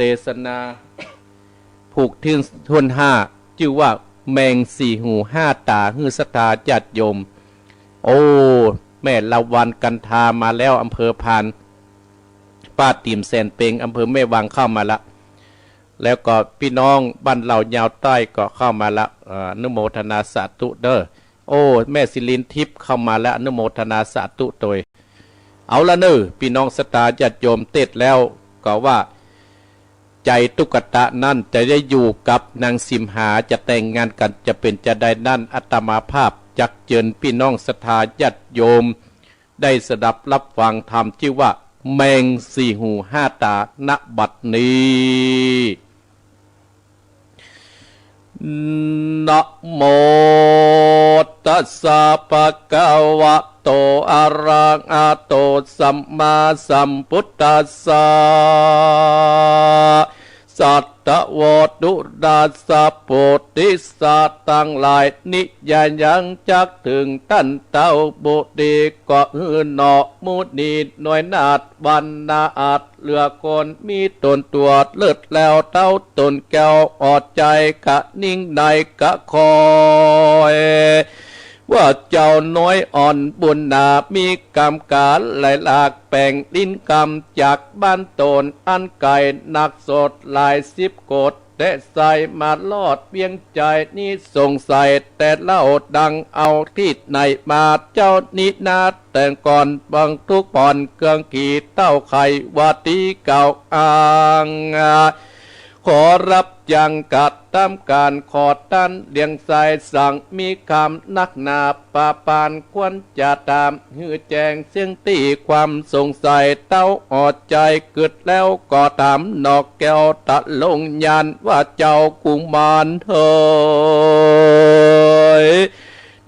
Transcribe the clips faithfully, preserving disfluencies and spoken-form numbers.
ตสนา ผูกถ้วน ถ้วนห้า จื้อว่าแมงสี่หูห้าต๋า หื้อศรัทธาญาติโยม โอ้ แม่ละวันกันทามาแล้ว อำเภอพาน ป้าติ๋มแสนเปง อำเภอแม่วางเข้ามาละ แล้วก็ปี้น้องบ้านเหล่ายาวใต้ก็เข้ามาละ เอ่อ อนุโมทนาสาธุเด้อ โอ้ แม่ศิรินทิพย์เข้ามาแล้ว อนุโมทนาสาธุโตย เอาละเน่อ ปี้น้องศรัทธาญาติโยม เตสแล้วก็ว่า ใจ๋ตุ๊กตานั้นจะได้อยู่กับนางสิมหา จะแต่งงานกั๋น จะเป๋นจาใดนั้น อาตมาภาพจักเจิญปี้น้องศรัทธาญาติโยม ได้สดับรับฟังธรรมจื้อว่าแมงสี่หูห้าต๋า ณ บัดนี้ นะโมตัสสะ ภะคะวะโต อะระหะโต สัมมาสัมพุทธัสสะ สัตวะโต ตัสสะ โพธิสัตว์ตังหลาย นิยายังจักเถิงต้านเต้าบุตรี ก็หื้อหนอมุนีน้อยนาถ วันนาอัต เหลือคนมีต๋นตั๋วเลิศแล้ว เต้าต๋นแก้วอ่อใจ๋ กะนิ่งในกะคอย ว่าเจ้าน้อยอ่อนบุญหนา มีกำก๋าหลายหลาก แป๋งลิ้นกำจากบ้านต๋นอันไก๋นักสดหลายสิบโกฏ แต่ใส่มาลอดเวียงใจ๋นี้ สงสัยแต่เล่าดัง เอาตี้ไหนมาเจ้านี้นา แต่ก่อนบังทุกข์ผ่อนเครื่องขีเต้าไขว่าตี้เก่าอ้าง ขอรับยังกระตำก๋าน ขอต้านเลี้ยงใส่ สังมีคำนักหนา ปาปานควรจะถาม หื้อแจ้งเสี้ยงตี้ความสงสัย เต้าอ่อใจ๋กึ๊ดแล้วก็ถาม หนอแก้วตะลงยาน ว่าเจ้ากุมารเหย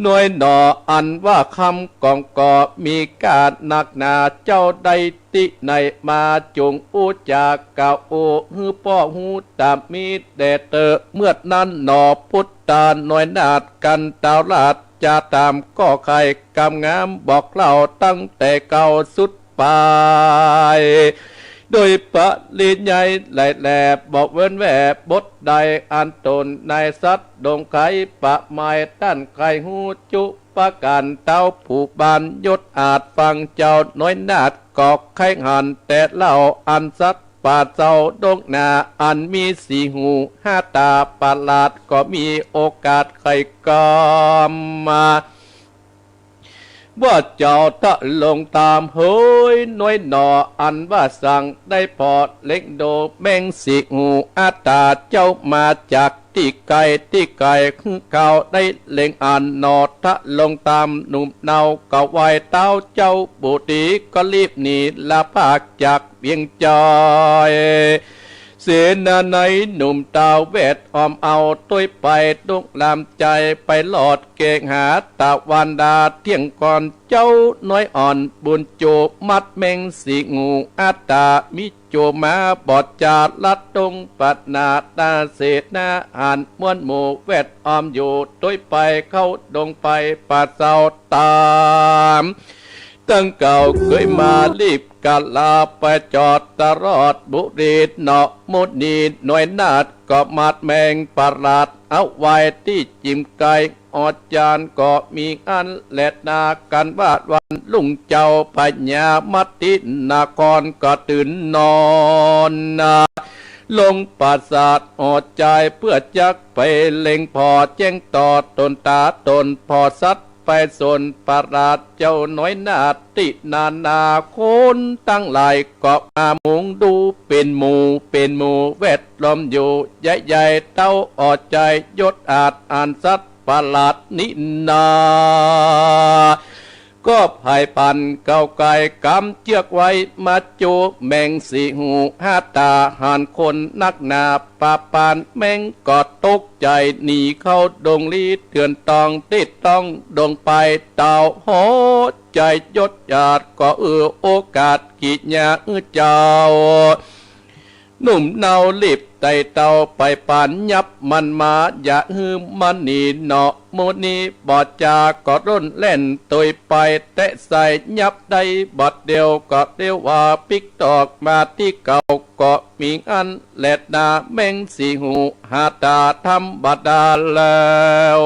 น้อยหนอ อันว่าคำกองก็มีก้านักหนา เจ้าได้ตี้ไหนมา จุ่งอู้จากกล่าวอู้ หื้อป้อฮู้ต๋ามมีแด่เต๊อะ เมื่อนั้นหนอ พุทธาน้อยนาถ กันตาวราชจะถามก็ใค่ กำงามบอกเล่าตั้งแต่เก้าสุดปาย โดยปริยายหลายแหล่ บ่เว้นแว่บทใด อันต๋นนายสัตว์ดงไข ประหมายต้านใค่ฮู้จุประก๋าน เต้าผู้บานยศอาจ ฟังเจ้าน้อยนาถก็ใค่หัน แต่เล่าอันสัตว์ป่าเจ้าดงนา อันมีสี่หูห้าต๋าประหลาด ก็มีโอกาสใค่กำมา ว่าเจ้าตะลงต๋ามเหย น้อยหนอ อันว่าสังได้ผ่อเล็งดูแมงสี่หูห้าต๋า เจ้ามาจากตี้ไก๋ตี้ไก๋ หื้อข้าวได้เล็งอัน หนอตะลงต๋ามหนุ่มเนา ก็ไหว้เต๊าเจ้าบุตรี ก็รีบหนีละพากจากเวียงใจ๋ เสนาในหนุ่มเต้าแวดอ้อมเอา ตวยไปลุกลามใจ๋ ไปลอดเกหาตะวันดา เที่ยงก่อนเจ้าน้อยอ่อนบุญโจ มัดแมงสี่หูห้าต๋า มีโจมาบอดจาลัดตรงปัดหน้าตา เสนาหันม้วนหมู่แวดอ้อมอยู่ ตวยไปเข้าดงไปป่าเจ้าต๋าม ตั้งเก่าเกยมารีบกะลา ไปจอดตะลอดบุรี หนอมุนีน้อยนาถ ก็มัดแมงประหลาดเอาไว้ตี้จิ่มไก๋ อ่อจานก็มีอั้นแลนา กันว่าวันรุ่งเจ้าพญามัตตินครก็ตื่นนอนนา ลงปราสาทอ่อใจ๋ เปื้อจักไปเล็งผ่อแจ้งต่อต๋นต๋าต๋น ผ่อสัตว์ไปสนประหลาด เจ้าน้อยนาถตี้นานา คนตังหลายก็มามุงดูเป๋นหมู่เป๋นหมู่ แวดล้อมอยู่ใหญ่ๆ เต้าอ่อใจ๋ยศอาจ อันสัตว์ประหลาดนี้นา ก็ผายปันเก่าไก๋ ก๋ำเจื้อกไว้มาโจ แมงสี่หูห้าต๋า หันคนนักหนา ปาปานแมงก็ตกใจ๋ หนีเข้าดงลี้เถื่อนตอง ตี้ต้องดงไป เต้าอ่อใจ๋ยศอาจ ก็เอื้อโอกาสกิยาเจ้า หนุ่มเนารีบไต่เต้าไปปานยับมันมา อย่าหื้อมันหนีเนาะ หมู่นี้บ่จ๋าก็ล่นแล่นตวยไป แต๊ใส่ยับได้บัดเดียว ก็เรียกว่าปิ๊กตอกมาตี้เก่า ก็มีอั้นแลนา แมงสี่หูห้าต๋า ธรรมดาแล้ว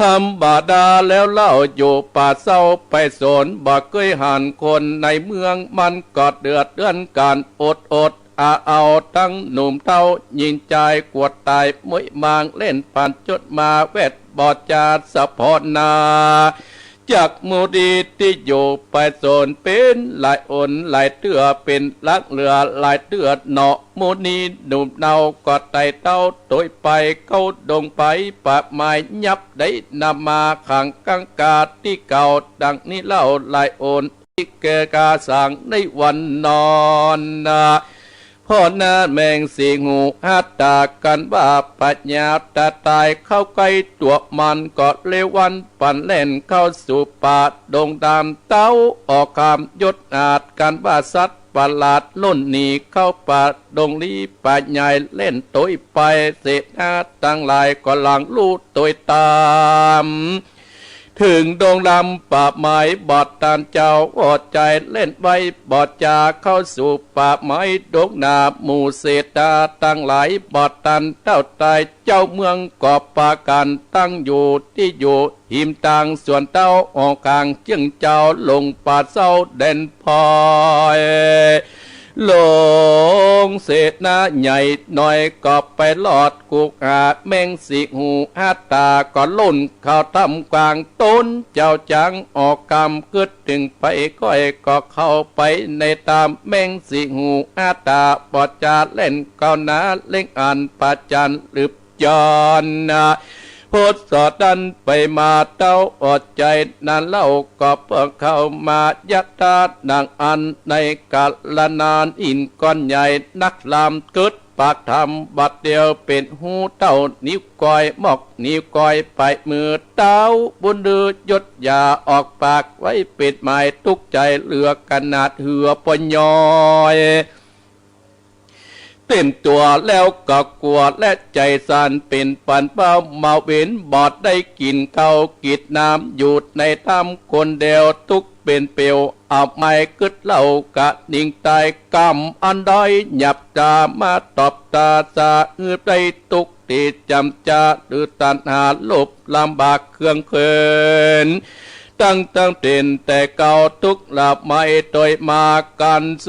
ธรรมดาแล้วเล่า อยู่ป่าเซาไปสน บ่เกยหันคนในเมือง มันก็เดือดเดือนก๋านอดอดอาเอา ตึงหนุ่มเต้าญิงจาย กลัวต๋ายมุ้ยมาง เล่นปันจุดมาแวดบ่จ๋าสะเพาะหน้า จากหมู่ดีตี้อยู่ไปสน เป๋นหลายหนหลายเตื้อ เป๋นหลังเหลือหลายเตื้อเนาะ หมู่นี้หนุ่มเนาก็ไต่เต้าตวยไป เข้าดงไปป่าไม้ ยับได้นำมาขังกังกาตี้เก่า ดังนี้เล่าหลายหน ตี้เกยก๋าสังในวันนอนนา เพราะหน้าแมงสี่หูห้าต๋า กั๋นว่าปัญญาต๋าต๋าย เข้าใก้ตั๋วมันก็เลววัน ปันแล่นเข้าสู่ป่าดงดำ เต้าออกคำยศอาจ กั๋นว่าสัตว์ประหลาดล่นหนี เข้าป่าดงลี้ป่าใหญ่ เล่นตวยไปเสนาตังหลาย ก็หลั่งลู่ตวยต๋าม เถิงดงดำป่าไม้ บ่ตันเจ้าอดใจ๋ เล่นไว้บ่จ๋าเข้าสู่ป่าไม้ดงนา หมู่เสนาตังหลาย บ่ตันเต้าต๋าย เจ้าเมืองก็ปากั๋นตั้งอยู่ตี้อยู่ หิมตางสวนเต้า ออกก๋างเจื้องเจ้า ลงป่าเซาแดนพลอย หลงเสนาใหญ่น้อย ก็ไปลอดกุกหาแมงสี่หูห้าต๋า ก็ล่นเข้าถ้ำกว้าง ต้นเจ้าจ๋างออกกำกึ๊ด ตึงไปก้อยก็เข้าไปในถ้ำ แมงสี่หูห้าต๋า บ่จ๋าแล่นเข้าหน้า เล่งอันประจันหลืบ จอนนะ พดสอดดันไปมา เต้าอดใจ๋นั้นเล่า ก็เปิ้งเข้ามายัดตาหนังอัน ในกาละนานหินก้อนใหญ่นักลำ กึ๊ดปากถ้ำบัดเดียว เป๋นฮูเต้านิ้วก้อย มอกนิ้วก้อยปลายมือ เต้าบุญลือยศยาออกปากไว้ เป๋นหมายตุ๊กใจ๋เหลือขนาดเหือปอยอย เต็มตั๋วแล้วก็กั๋วและใจ๋สั่น เป๋นปันเป้ามาเว็น บ่ได้กิ๋นข้าวกิ๋นน้ำ อยู่ในถ้ำคนเดียว ตุ๊กเป๋นเปลว เอาไม้กึ๊ดเล่ากะนิ่งต๋าย กำอันด้อยหยาบจ๋า มาตบต๋าสะ หื้อได้ตุ๊กตี้จ๋ำจ๋า หรือตัณหาโลภลำบากเครื่องเขิน ตั้งตั้งเต้นแต่เก่า ตุ๊กละไม้ตวยมา กั๋นเส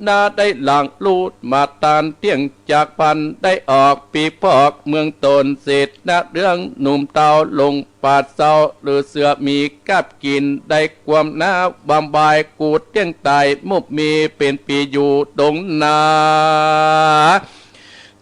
นาได้หลั่งลู่มาตานเตี้ยงจากพลัน ได้ออกปีพอกเมืองตน เสนาเรื่องหนุ่มเต้าลงป่าเซา หรือเสือหมีกัดกิ๋น ได้ความหน้าบำบาย กูเตี้ยงต๋ายมุบมี เป๋นปี๋อยู่ดงนา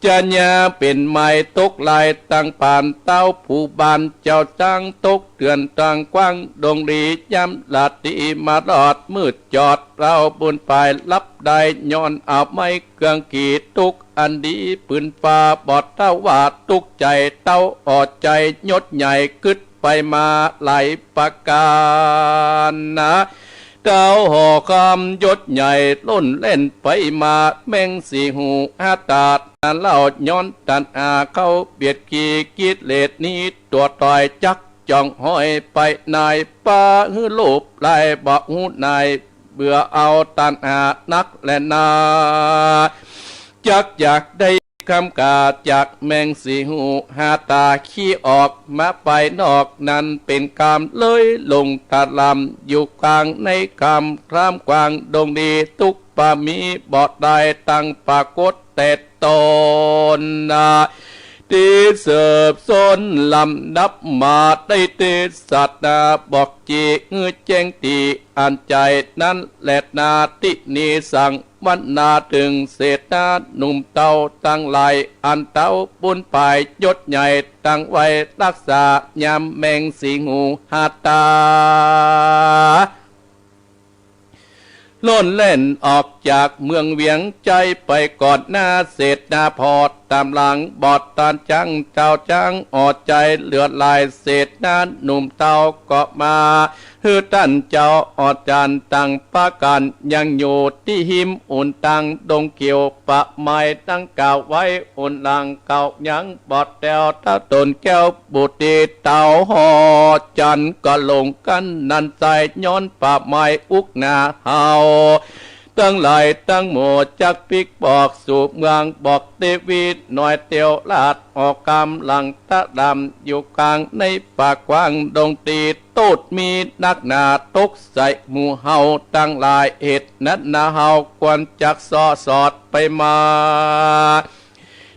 จะยาเป๋นไม้ตกลายตังปาน เต้าผู้บ้านเจ้าจ๊าง ตกเดือนตางกว้างดงดี ยามราตรีมาลอดมืดจอด เต้าบุญปายรับได้ ย้อนเอาไม้เครื่องขีตุ๊กอันดี ปืนฟ้าบอดเต้าว่าตุ๊กใจ๋ เต้าอดใจ๋ยศใหญ่กึ๊ดไปมาหลายประก๋านนะ เต้าห่อคำยศใหญ่ล่นเล่นไปมา แมงสี่หูห้าต๋านั้นเล่า ย้อนตัณหาเข้าเบียดขี่กิเลสนี้ ตั๋วต๋อยจักจ่องห้อยไปนาย ปาหื้อโลภลายบ่ฮู้นาย เบื่อเอาตัณหานักแลนา จักอยากได้คำกาจากแมงสี่หูห้าต๋า ขี้ออกมาไปนอกนั้น เป๋นกำเลยลงตะลำ อยู่กลางในกำท่ามกว้างดงดี ตุ๊กบ่มีบ่ได้ตังปรากฏแต่ตนนะ ตี้สืบซ้นลำดับมา ได้เตสนาบอกจี๋ หื้อแจ้งตี้อันใจ๋นั้นแลนา ตี้นี้สังวนาเถิงเสนาหนุ่มเต้าตังหลาย อันเต้าบุญปายยศใหญ่ตั้งไว้ รักษายามแมงสี่หูห้าต๋า ล่นแล่นออก จากเมืองเวียงใจ๊ไปก่อนหน้าเสด็จนา ผ่อต๋ามหลังบ่ต้านจ๊าง เจ้าจ๊างอ่อใจ๋เหลือหลาย เสด็จนาหนุ่มเต้าก็มา หื้อต้านเจ้าอ่อจานตังประก๋าน ยังอยู่ตี้ฮิมอุ่นตังดงเขียว ประไมตั้งกล่าวไว้อุ่นหลัง เก่ายังบ่แต๋ว เต้าต๋นแก้วบุตรี เต้าหอจานก็หลงกั๋นนั้นใจ๋ ย้อนประไมอุกหนาเฮา ตังหลายตังหมู่จักปิ๊กบอกสู่เมือง บอกเตวีน้อยเตียวลาด ออกกำลังตะดำอยู่ก๋างในป่ากว้างดงตี้ โต้ษมีนักหนาตกใส่หมู่เฮาตังหลาย เหตุนั้นนาเฮาควรจักส่อสอดไปมา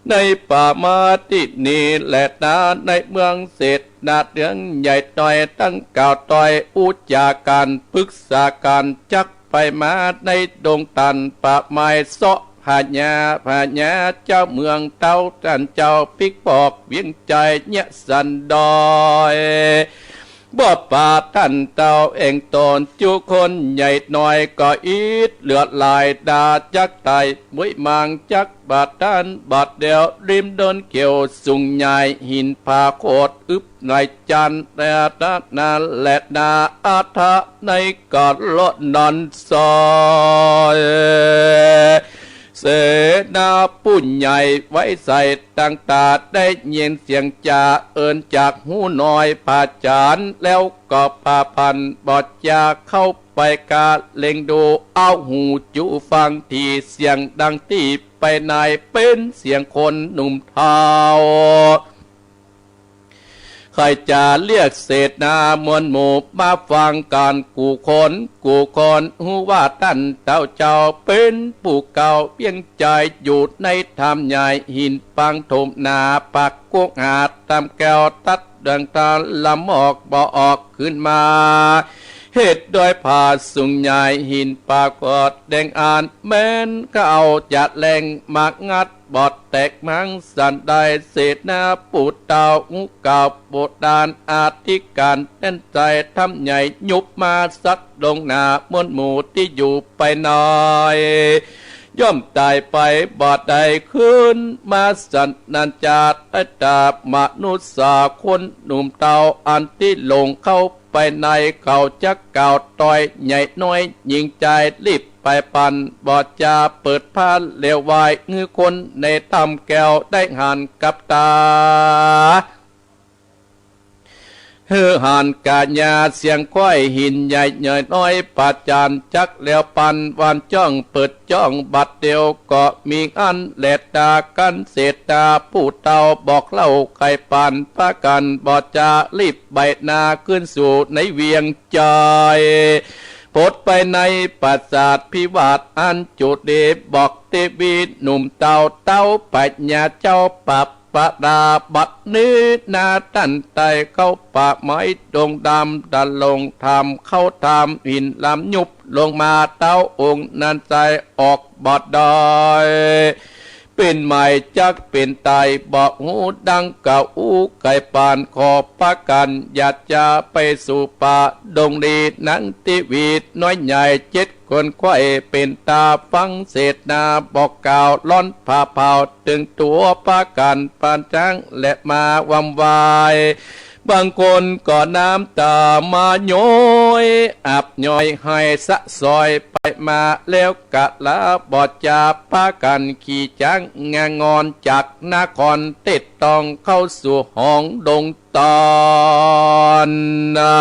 ในป่ามาตี้นี้แลนา ในเมืองเสด็จนาเดืองใหญ่น้อย ตั้งกล่าวตวยอู้จ๋ากั๋น ปึกษากั๋น จักไปมาในดงตัน ประไมเซาะหาญา หาญาเจ้าเมืองเต้า ต้านเจ้าปิ๊กบอกเวียงใจ๋เยียะสันดอย บ่ปาต้านเต้าเองต๋น จุคนใหญ่น้อยก็อิดเหลือหลาย ดาจักต๋ายมุ้ยมางจักบาดต้านบาดเดียว ริมดอนเขียวสูงใหญ่ หินผาโขดอึบในจาน แลนา แลนา อาทะในกาละนั้นใส เสนาผู้ใหญ่ไว้ใส่ตั้งต๋า ได้ยินเสียงจ๋าเอิ้นจากหูน้อยผาจารย์ แล้วก็ผาพันบ่จ๋าเข้าไปกาเล็งดู เอาหูจูฟังตี้เสียงดังตี้ไปใน เป๋นเสียงคนหนุ่มเฒ่า ใค่จ๋าเรียกเสนามวลหมู่มาฟังกั๋นกู้คนกู้คน ฮู้ว่าต้านเต้าเจ้าเป๋นผู้เก่าเวียงใจ๋ อยู่ในถ้ำใหญ่หินปังถมหนา ปากกว้างหาถ้ำแก้ว ตัดเดืองตาละหมอกบ่ออกขึ้นมา เหตุด้วยผาสูงใหญ่หินปรากฏแดงอัน แม้นเขาจะแรงมางัด บ่แตกมังสันใด เสนาผู้เฒ่าฮู้กล่าวโบราณอธิการแน่นใจ๋ ถ้ำใหญ่ยุบมาสัตว์ลงหนามวลหมู่ตี้อยู่ไปใน ย่อมต๋ายไปบ่ได้คืนมาสัน นั้นจะได้ต๋ามนุษย์สาคนหนุ่มเฒ่า อันตี้หลงเข้าไปใน เขาจักกล่าวตวยใหญ่น้อยหญิงจาย รีบไปปันบ่จ๋าเปิดผ้าเหลววาย หื้อคนในถ้ำแก้วได้หันกับต๋า หื้อหันก๋ายาเสียงควายหินใหญ่ใหญ่น้อย ผาจารย์จักแลวปัน หว่านจ้องเปิดจ้องบัดเดียว ก็มีอันแลตากั๋น เสนาผู้เฒ่าบอกเล่าไขปัน ปากั๋นบ่จ๋ารีบใบ้หน้าขึ้นสู่ในเวียงใจ๋ โผดไปในปราสาทพิวาทอันจุติ บอกเตวีหนุ่มเฒ่า เต้าพญาเจ้าปรับ ประดาบัดนี้นาต้านใต้เข้าป่าไม้ดงดำ ดาลงถ้ำเข้าถ้ำหินล้ำยุบลงมา เต้าองค์นั้นใจ๋ออกบ่ได้ เป๋นหมายจักเป๋นต๋ายบ่ฮู้ ดังกล่าวอู้ไขปัน ขอปากั๋นอย่าจ๋าไปสู่ป่าดงดี นางเตวีน้อยใหญ่เจ็ด คนไขว้เป๋นต๋าฟังเสนาบอกกล่าว ร้อนผ่าเผาตึงตั๋วปากั๋นปานจ๊างและมาวำวาย บางคนก็น้ำต๋ามาย้อย อับย้อยไห้สะซอยไปมา แล้วกะลาบ่จ๋าปากั๋นขี่จ๊างงางอน จากนครเต็ดตองเข้าสู่หองดงตอนนา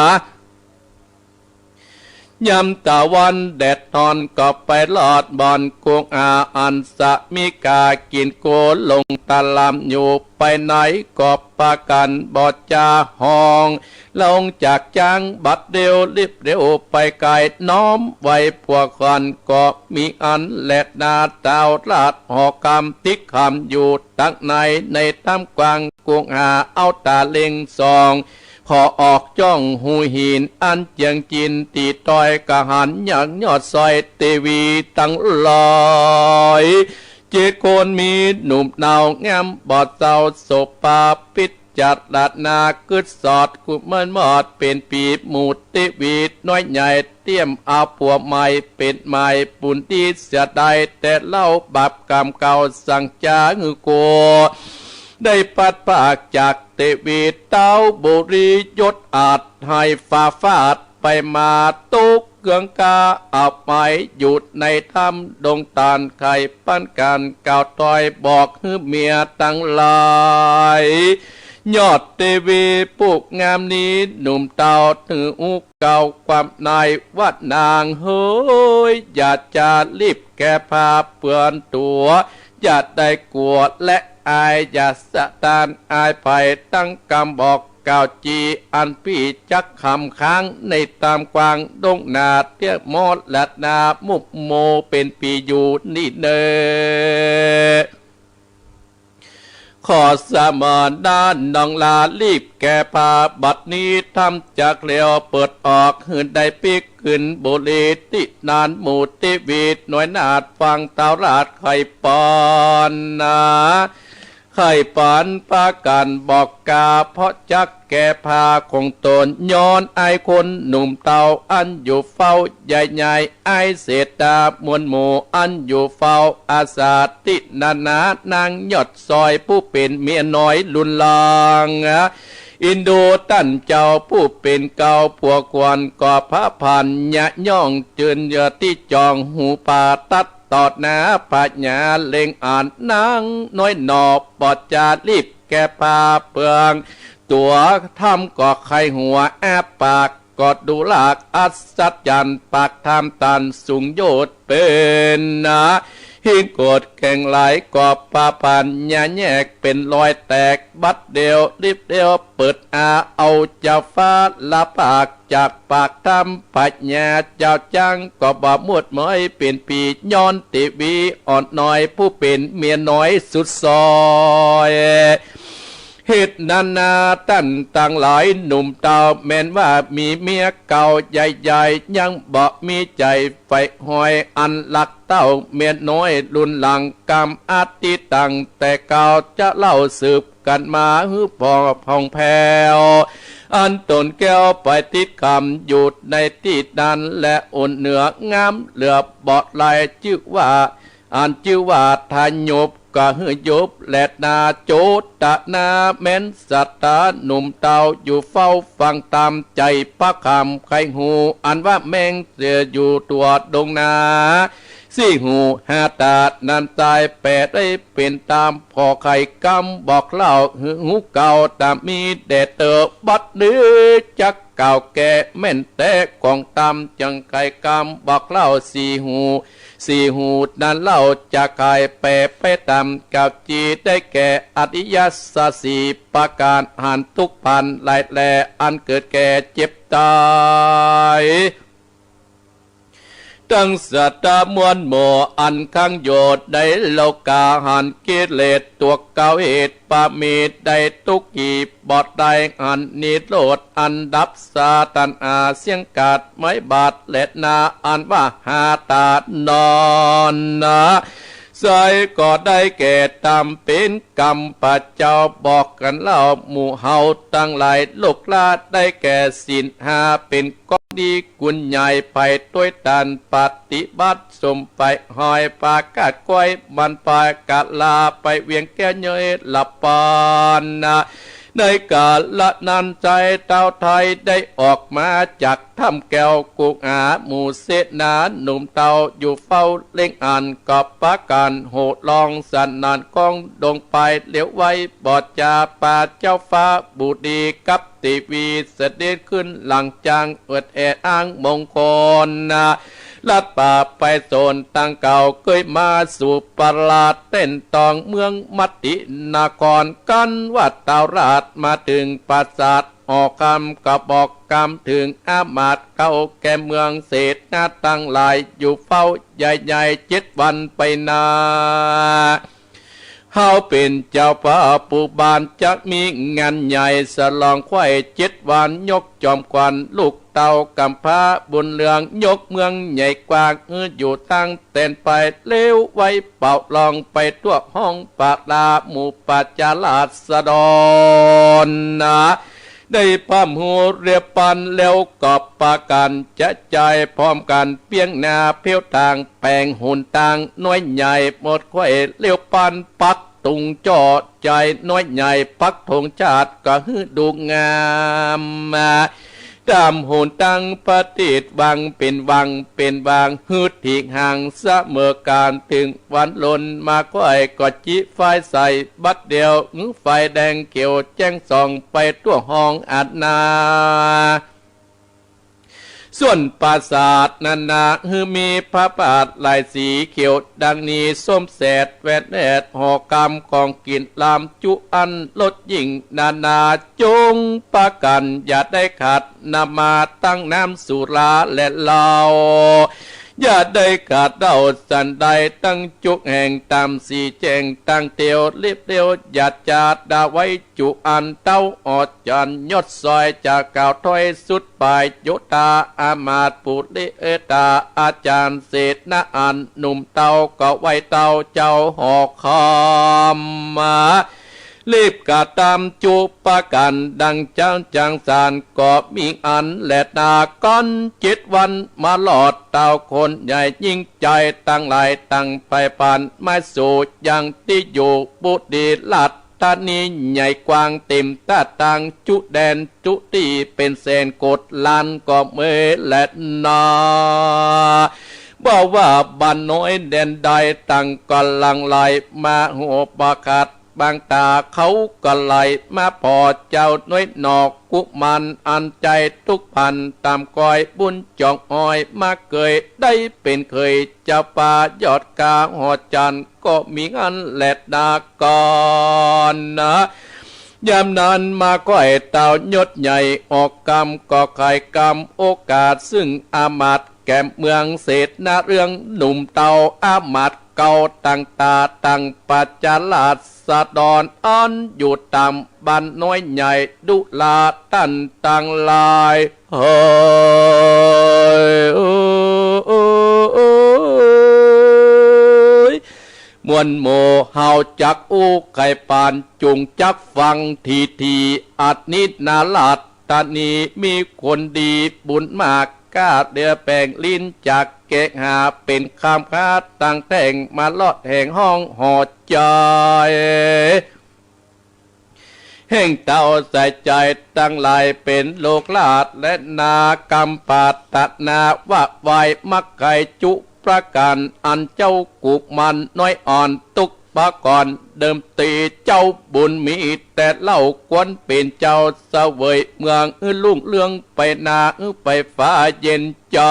ยามตะวันแดดอ่อนก็ไปลอดบ่อนกุงอา อันสะมีก๋ากิ๋นโกลงตะลำอยู่ไปใน ก็ปากั๋นบ่จ๋าฮ้องลงจากจ๊างบัดเดียว รีบเร็วไปไกล น้อมไหว้ผัวขวัญก็มีอันแลนา เต้าราชหอกำติ๊กขำอยู่ตังใน ในถ้ำกว้างกุงอา เอาต๋าเล็งส่อง ขอออกจ้องหูหินอันเจียงจิน ตี้ตอยกะหันยังยอดซอยเตวีตังหลาย เจ็ดคนมีหนุ่มเนา งามบ่เศร้าโสภาปิด จรณากึ๊ดสอดกุมารมอดเป๋นปี๋ หมู่เตวีน้อยใหญ่เตรียมเอาผัวใหม่เป๋นใหม่ บุญดีเสียดายแต่เล่า บาปกรรมเก่าสั่งจ๋าหื้อกั๋ว ได้พลัดพรากจากเตวีเต้าบุรี ยศอาจหายฟ้าฟาดไปมา ตุ๊กข์เคืองกาอับอายอยู่ในถ้ำดงตาน ใค่ปันกั๋นกล่าวตอยบอกหื้อเมียตังหลาย ยอดเตวีผู้งามนี้ หนุ่มเต้าถืออู้เก่าความในว่านางเหย อย่าจารีบแก่ผ้าเปื้อนตั๋ว อย่าได้กั๋วและอาย อย่าสะตานอายภัย ตั้งกำบอกกล่าวจี๋ อันปี้จักคำค้างในต๋ามกว้างดงนา เตี้ยมอดและนามุบโมเป๋นปี๋อยู่นี่เน่อ ขอสมณะน้องหลารีบแก่ผ้า บัดนี้ถ้ำจักเลียวเปิดออก หื้อได้ปิ๊กขึ้นบุรี ตี้นั้นหมู่เตวีน้อยนาฏฟังเต้าราชไขปอนนา ไขปอนปากั๋นบอกกา เพราะจักแก่ผ้าของตน ย้อนอายคนหนุ่มเต้าอันอยู่เฝ้า ใหญ่ใหญ่อายเสตามวลหมู่อันอยู่เฝ้า อาสาตี้นานา นางยอดซอยผู้เป๋นเมียน้อยลุนลัง อินดูต้านเจ้าผู้เป๋นเก่าผัวควร ก็พระพันยะย่องเจิญเยือตี้จอง หูป่าตัดต่อหน้าพญาเล็งอัน นางน้อยหนอปอดจารีบแก่ผ้าเปื้องตั๋ว ถ้ำก็ไขหัวอ้าปาก ก็ดูลากอัศจรรย์ ปากถ้ำตันสูงโยชน์เป๋นนา หินโกดแข็งหลาย ก็พระพันยะแยกเป๋นรอยแตก บัดเดียวรีบเดียวเปิดอา เอาเจ้าฟ้าละปาก จากปากถ้ำพญาเจ้าจัง ก็บ่หมดเมยเป๋นปี๋ ย้อนเตวีอ่อนน้อย ผู้เป๋นเมียน้อยสุดซอย เหตุนั้นนาต้านตังหลายหนุ่มเต้า แม้นว่ามีเมียเก่าใหญ่ๆ ยังบ่มีใจ๋ใฝ่หอย อันฮักเต้าเมียน้อยลุนหลัง กำอธิตั้งแต่เก่า จะเล่าสืบกั๋นมาหื้อผ่องแผ้ว อันตนแก้วไปติดกำอยู่ในตี้นั้นแล อุ่นเหนืองามเหลือบ่ไล จื้อว่า อันจื้อว่าทายุบ ก็หื้อยุบแลนา โจตนาแม้นศรัทธาหนุ่มเต้า อยู่เฝ้าฟังต๋ามใจ๋พระคำไขหู อันว่าแม้งเสียอยู่ตั๋วดงนา สี่หูห้าต๋านั้นต๋าย แป๋ได้เป๋นต๋ามขอไขกำบอกเล่า หื้อฮู้เก่าต๋ามมีแด่เต๋อ บัดนี้จักกล่าวแก่แม้นแต๊ ของต๋ามจักไขกำบอกเล่าสี่หู สี่หูนั้นเล่าจะไขแป๋ไปต๋ามกล่าวจี๋ ได้แก่อริยสัจสี่ประก๋าน หันทุกข์ภัยหลายแล อันเกิดแก่เจ็บต๋าย ตังสัตว์มวลหมู่อันค้างอยู่ในโลกา หันกิเลสตั๋วเก่าเหตุบ่มี ได้ทุกข์อีกบ่ได้ หันนิโรธอันดับสาตัณหาเสี้ยงขาดไม้บาดแลนา อันว่าห้าต๋านั้นนา ใสก็ได้แก่ต๋ามเป๋นกำพระเจ้า บอกกั๋นเล่าหมู่เฮาตังหลาย ลูกหลานได้แก่ศีลห้าเป๋นก้องดีกุณใหญ่ ใผตวยต๋านปฏิบัติ สมใผหอยปากาดก้อย มันปากาดลาไปเวียงแก้วเยยหลับปานนา ในกาละนั้นใจ๊เต้าไทยได้ออกมาจากถ้ำแก้วกุหา หมู่เสนาหนุ่มเต้าอยู่เฝ้าเล็งอัน ก็ปากั๋นโห่ร้องสนั่นก้องดงไป เหลียวไว้บ่จาปาเจ้าฟ้าบุตรีกับเตวี เสด็จขึ้นหลังจัง เอิดแอดอ้างมงคลนา ลัดป่าไปโสนตังเก่า เกยมาสู่ประลาดเต้นตองเมืองมัตตินคร กันว่าเต้าราชมาเถิงปราสาทหอคำ ก็บอกกำเถิงอามาตย์เก่าแก่เมืองเสนาตังหลาย อยู่เฝ้าใหญ่ๆ เจ็ดวันไปนา เฮาเป๋นเจ้าฟ้าผู้บาน จะมีงานใหญ่ฉลองไขว้เจ็ดวัน ยกจอมขวัญลูก เต้ากำพร้าบุญเรือง ยกเมืองใหญ่กว้าง หื้ออยู่ตั้งแตนไป เลี้ยวไว้เป่าลอง ไปทั่วห้องปาลา หมู่ประจาราษฎรนา ได้พร่ำฮู้เรียบปัน แล้วก็ปากั๋นจะจ่ายพร้อมกั๋น เปียงหน้าเผี้ยวตาง แป๋งหนตางน้อยใหญ่ หมดค่อยเลี้ยวปัน ปัก ตุงจ่อใจ๋น้อยใหญ่ ปักธงชาติก็หื้อดูงาม ต๋ามหนตางประดิษฐ์ วางเป๋นวางเป๋นวาง หื้อถีกห่างเสมอกั๋น เถิงวันลนมาค่อยก็จิไฟใส่บัดเดียว หื้อไฟแดงเขียวแจ้งส่อง ไปทั่วห้องอันนา ส่วนปราสาทนั้นนา หื้อมีพระบาทลายสีเขียวดังนี้ ส้มแสดแหวนแอด หอกำของกิ๋นลำจุอั้น รสยิ่งนานา จงปากั๋นอย่าได้ขาด นำมาตั้งน้ำสุราและเหล้า อย่าได้ขาดเหล้าสันใด ตั้งจุแห่งต๋ามสีแจ้ง ตั้งเตียวเลียบเตียว อย่าจาดาไว้ จุอันเต้าออดจันยอดซอย จะกล่าวถ้อยสุดปาย โยธาอามาตย์ปุริเอตา อาจ๋ารย์เสนาอันหนุ่มเต้า ก็ไหว้เต้าเจ้าหอคำมา รีบกระตำจุปากั๋น ดังเจ้าจังสาร ก็มีอันแลนา ก่อนเจ็ดวันมาลอด เต้าคนใหญ่ยิ่งใจ๋ ตังหลายตังไปปาน ไม้สูงยังตี้อยู่ ปุรีราช ธานีใหญ่กว้างเต๋มต้าตาง จุแดนจุตี้เป๋นแสนโกดล้านก็เมอแลนา บ่ว่าบ้านน้อยแดนใด ต่างก็หลั่งไหลมาหัวปากั๋น บางต๋าเขาก็ไหลมาผ่อ เจ้าน้อยหนอกุมาร อันใจ๋ตุ๊กพัน ต๋ามกอยบุญจองอ้อย มาเกยได้เป๋นเขย เจ้าป่ายอดกาหอจันทร์ ก็มีอันแลนา ก่อนนา ยามนั้นมาค่อยเต้ายศใหญ่ ออกกำก็ไขกำโอกาส ซึ่งอามาตย์แก่เมืองเสนาเรือง หนุ่มเต้าอามาตย์เก่า ต่างต๋าต่างประจาราษฎร อันอยู่ต๋ามบ้านน้อยใหญ่ ดุราต้านตังหลาย เฮ้ย มวลหมู่เฮาจักอู้ไขปาน จุ่งจักฟังถี่ๆ อันนี้นาราษฎร์ตานี มีคนดีบุญมาก กล้าเดือแป๋งลิ้น จักแกะหาเป๋นคำคาตังแท่ง มาลอดแห่งห้องหอใจ๋ แห่งเต้าใส่ใจ๋ตังหลาย เป๋นลูกหลานแลนา กำปรารถนาว่าไหว้ มักไขจุประก๋าน อันเจ้ากุมารน้อยอ่อน ตุ๊กปะก่อนเดิมตี้ เจ้าบุญมีแต่เล่า ควรเป๋นเจ้าเสวยเมือง หื้อรุ่งเรืองไปนา หื้อไปฟ้าเย็นใจ๋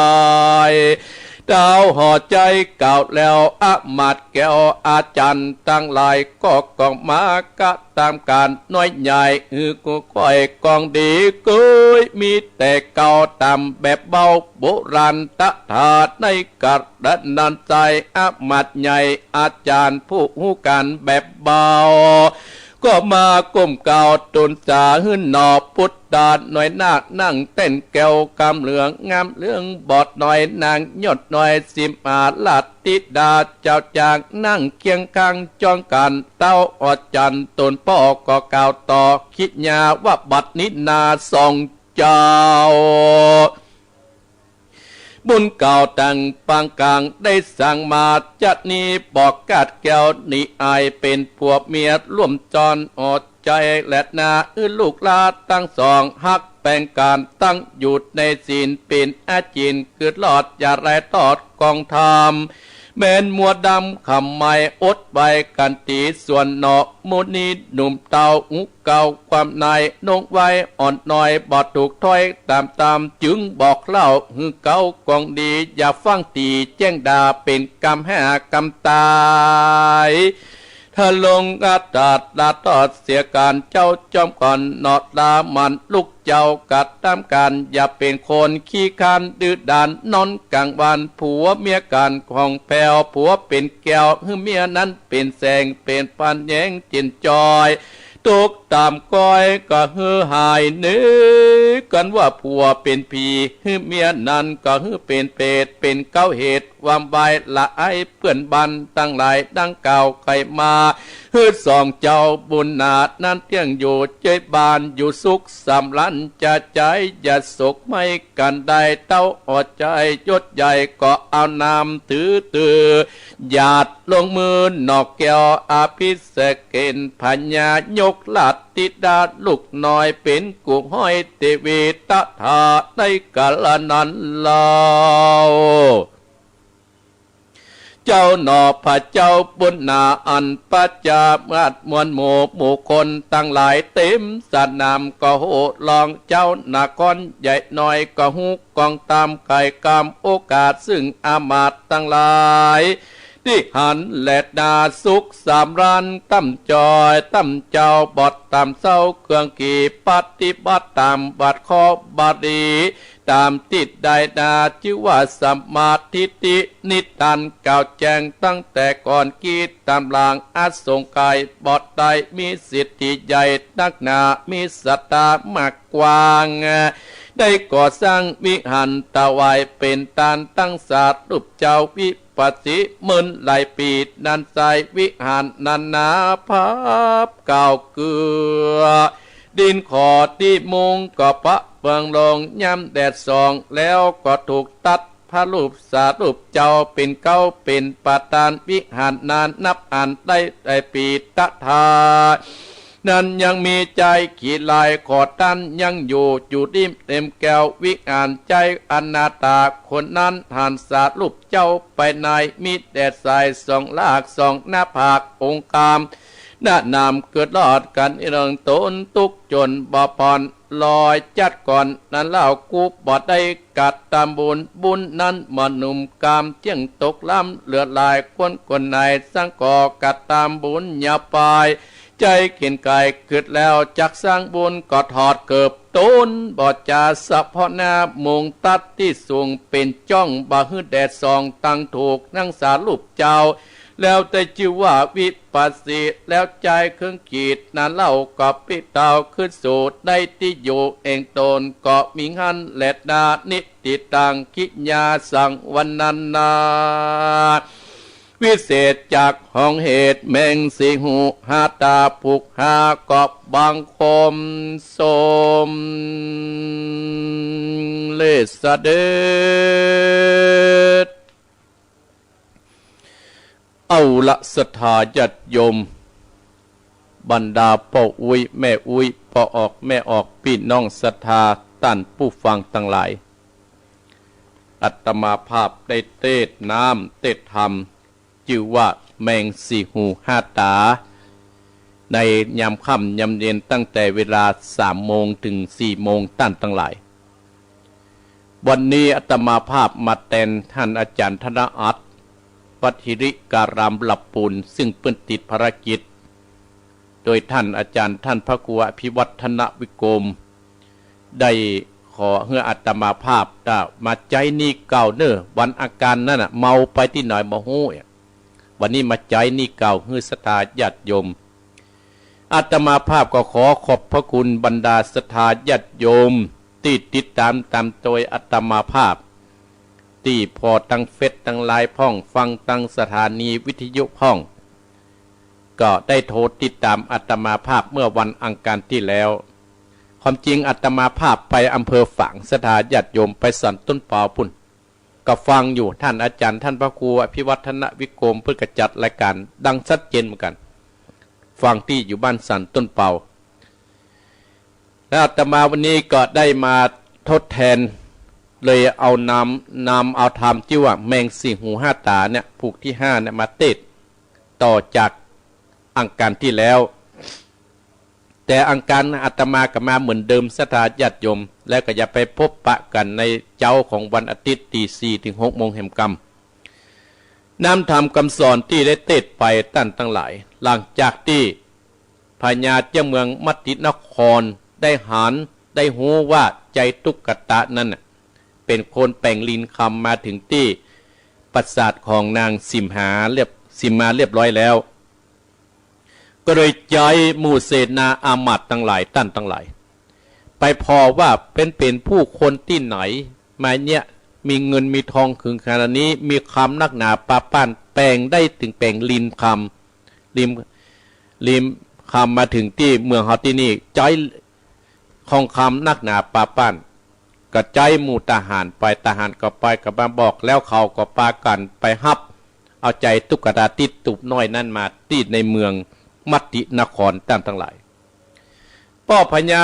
เต้าหอใจ๋กล่าวแล้ว อามาตย์แก้วอาจ๋ารย์ตังหลาย ก็กองมากระตำก๋านน้อยใหญ่ หื้อกู้ค่อยกองดีเกย มีแต่เก่าต๋ามแบบเบา โบราณตะถาในกระนั้นใจ๋ อามาตย์ใหญ่อาจ๋ารย์ผู้ฮู้ก๋านแบบเบา ก็มาก้มเกล้าตูนสา หื้อหน่อปุตตาน้อยนาค นั่งแต้นแก้วกำเหลือง งามเหลืองบอดน้อย นางยอดน้อย สิมหาราชธิดาเจ้าจ๋าง นั่งเคียงข้างจ้องกั๋น เต้าออดจันทร์ตนป้อก็กล่าวต่อ คิดยาว่าบัดนี้นาสองเจ้า บุญเก่าตังปางกลางได้สั่งมา จะนี้บอกกาดแก้วนี้อาย เป๋นผัวเมียร่วมจรออดใจ๋แลนา หื้อลูกหลานตังสองฮักแป๋งกั๋น ตั้งอยู่ในศีลเป๋นอาจิน คือรอดอย่าไร้ทอดกองธรรม แม้นมัวดำขำไมอดไว้กั๋นตี้ ส่วนหนอหมู่นี้หนุ่มเต้า ฮู้เก่าความใน นงไว้อ่อนน้อย บ่ถูกถ้อยต๋ามต๋าม จึงบอกเล่าหื้อเก่ากองดี อย่าฟั่งตี้แจ้งด่า เป๋นกรรมห้ากรรมต๋าย ถ้าลงอาตาดลาทอดเสียกั๋น เจ้าจอมขวัญหนอ ลาหมั่นลูกเจ้ากระตำกั๋น อย่าเป๋นคนขี้คร้านดื้อด้าน นอนก๋างวันผัวเมียกั๋นของแผ้ว ผัวเป๋นแก้ว หื้อเมียนั้นเป๋นแสง เป๋นปันแยงจิ่นจอย ตกต๋ามก้อยก็หื้อหายหนี กันว่าผัวเป๋นผี หื้อเมียนั้นก็หื้อเป๋นเปรต เป๋นเก๊าเหตุความวายละอายเปื้อนบ้านตังหลายดังกล่าวไขมา หื้อสองเจ้าบุญนานั้นเตี้ยงอยู่เจ๊ยบ้านอยู่สุขสำราญจะใจ๋ อย่าโศกไหม้กันได้เต้าอ่อใจ๋ ยศใหญ่ก็เอานามถือตื่อ หยาดลงมือหนอกแก้วอภิเษกเกณฑ์ พญายกราชธิดาลูกน้อยเป๋นกู้ห้อยเตวีตถาในกาลนั้นเล่า เจ้าหนอพระเจ้าปุณณาอันประจามาศมวลหมู่ หมู่คนตังหลายเต็มสนามก็โห่ร้อง เจ้านครใหญ่น้อยก็ฮู้ ก้องต๋ามไขกำโอกาส ซึ่งอำมาตย์ตังหลาย ตี้หันแลนาสุขสำราญ ต้ำจอยต้ำเจ้า บ่ต้ำเศร้าเคืองกี่ ปฏิบัติต๋ามบาทข้อบาลี ต๋ามตี้ได้นา จื้อว่าสัมมาทิฏฐิ นิทานกล่าวแจ้งตั้งแต่ก่อน กี้ต๋ามหลังอสงไขย บ่ได้มีสิทธิใหญ่นักหนา มีศรัทธามากกว้าง ได้ก่อสร้างวิหารถวายเป๋นตานตั้งสารูปเจ้าวิปัสสีเมินหลายปี๋ นั้นใจ๊วิหารนั้นนาภาพกล่าวเกือ ดินขอตี้มุงก็ปะเปืองลง ยามแดดส่องแล้วก็ถูกตัด พระรูปสารูปเจ้าเป๋นเก๊าเป๋นประธานวิหารนานับอันได้หลายปี๋ ตถานั้นยังมีใจ๊ขี้ลายขอต้านยังอยู่ อยู่ริมเต็มแก้ววิหารใจ๊อนาถา คนนั้นหันสารูปเจ้าไปใน มีแต่สายสองลากสองหน้าผากองค์กาม หน้านามเกิดรอดกันเรื่องตนทุกข์จนบ่ผ่อน ลอยจัดก่อนนั้นเล่า กูบ่ได้กระตำบุญ บุญนั้นบ่หนุ่มกามเที่ยงตกล้ำเหลือหลาย คนคนไหนสังก่อกระตำบุญอย่าไป ใจ๊เข็ญไขกึ๊ดแล้วจักสร้างบุญก็ถอดเกิบ ตนบ่จาเฉพาะหน้า มุงตัดตี้สูงเป๋นจ้อง บ่หื้อแดดส่องตังถูก นั่งสารูปเจ้า แล้วได้จื้อว่าวิปัสสี แล้วใจ๊เครื่องขีดนั้นเล่า ก็ปี้เต้าขึ้นสู่ได้ตี้อยู่แห่งตน ก็มีหั้นแลนา นิทธิตังกิยาสังวรรณนา วิเศษจากของเหตุแมงสี่หูห้าต๋า ผูกหาก็บังคมสมเร็จเสด็จ เอาละศรัทธาญาติโยม บรรดาป้ออุ๊ยแม่อุ๊ย ป้อออกแม่ออก ปี้น้องศรัทธาต้านผู้ฟังตังหลาย อาตมาภาพได้เตสน์น้ำเตสน์ธรรม จื้อว่าแมงสี่หูห้าต๋า ในยามค่ำยามเย็นตั้งแต่เวลาสามโมงเถิงสี่โมงต้านตังหลาย วันนี้อาตมาภาพมาแตนต้านอาจ๋ารย์ธนอัต วัดหิริการามลำปูน ซึ่งเปิ้นติดภารกิจ โดยต้านอาจ๋ารย์ต้านพระครูอภิวัฒนวิกรม ได้ขอหื้ออาตมาภาพ อ่า มาใจ๊นี่เกล้าเน่อ วันอังคารนั้นน่ะ เมาไปตี้ไหนบ่ฮู้ วันนี้มาใจ๊นี่เกล้าหื้อศรัทธาญาติโยม อาตมาภาพก็ขอขอบพระคุณบรรดาศรัทธาญาติโยมตี้ติดต๋ามต๋ามตวยอาตมาภาพ ตี้ผ่อตังเฟซตังไลน์พ่อง ฟังตังสถานีวิทยุพ่อง ก็ได้โทรติดต๋ามอาตมาภาพเมื่อวันอังคารตี้แล้ว ความจริงอาตมาภาพไปอำเภอฝาง ศรัทธาญาติโยมไปสันต้นเปาปู้น ก็ฟังอยู่ ต้านอาจ๋ารย์ต้านพระครูอภิวัฒนวิกรมเปิ้นก็จัดรายก๋านดังชัดเจนเหมือนกั๋น ฟังตี้อยู่บ้านสันต้นเปา แล้วอาตมาวันนี้ก็ได้มาทดแทน เลยเอานำ นำเอาธรรมตี้ว่าแมงสี่หูห้าต๋าเนี่ย ผูกตี้ห้าเนี่ยมาเตสน์ต่อจากอังคารตี้แล้ว แต่อังคารอาตมาก็มาเหมือนเดิมศรัทธาญาติโยม แล้วก็จะไปพบปะกั๋นในเจ๊าของวันอาทิตย์ตี้สี่เถิงหกโมงแหมกำ นำธรรมกำสอนตี้ได้เตสน์ไปต้านตังหลาย หลังจากตี้พญาเจ้าเมืองมัตตินครได้หัน ได้ฮู้ว่าไจตุกตะนั้นน่ะ เป๋นคนแป๋งลินคำมาเถิงตี้ปราสาทของนางสิมหาเรียบ สิมมาเรียบร้อยแล้ว ก็ ก็เลยใจ๊หมู่เสนาอามาตย์ตังหลาย ต้านตังหลาย ไปผ่อว่าเป๋น เป๋นผู้คนตี้ไหน มาเยียะ มีเงินมีทองเถิงขนาดนี้ มีคำนักหนาปาป้าน แป๋งได้เถิงแป๋งริมคำ ริม ริมคำมาเถิงตี้เมืองเฮาตี้นี่ ใจ๊ทองคำนักหนาปาป้าน ก็ใจ๊หมู่ทหารไป ทหารก็ไป ก็มาบอก แล้วเขาก็ปากั๋นไปฮับเอาใจ๋ตุ๊กตาตี้ตูบน้อยนั้นมาตี้ในเมืองมัตตินคร ต้านตังหลาย ป้อพญา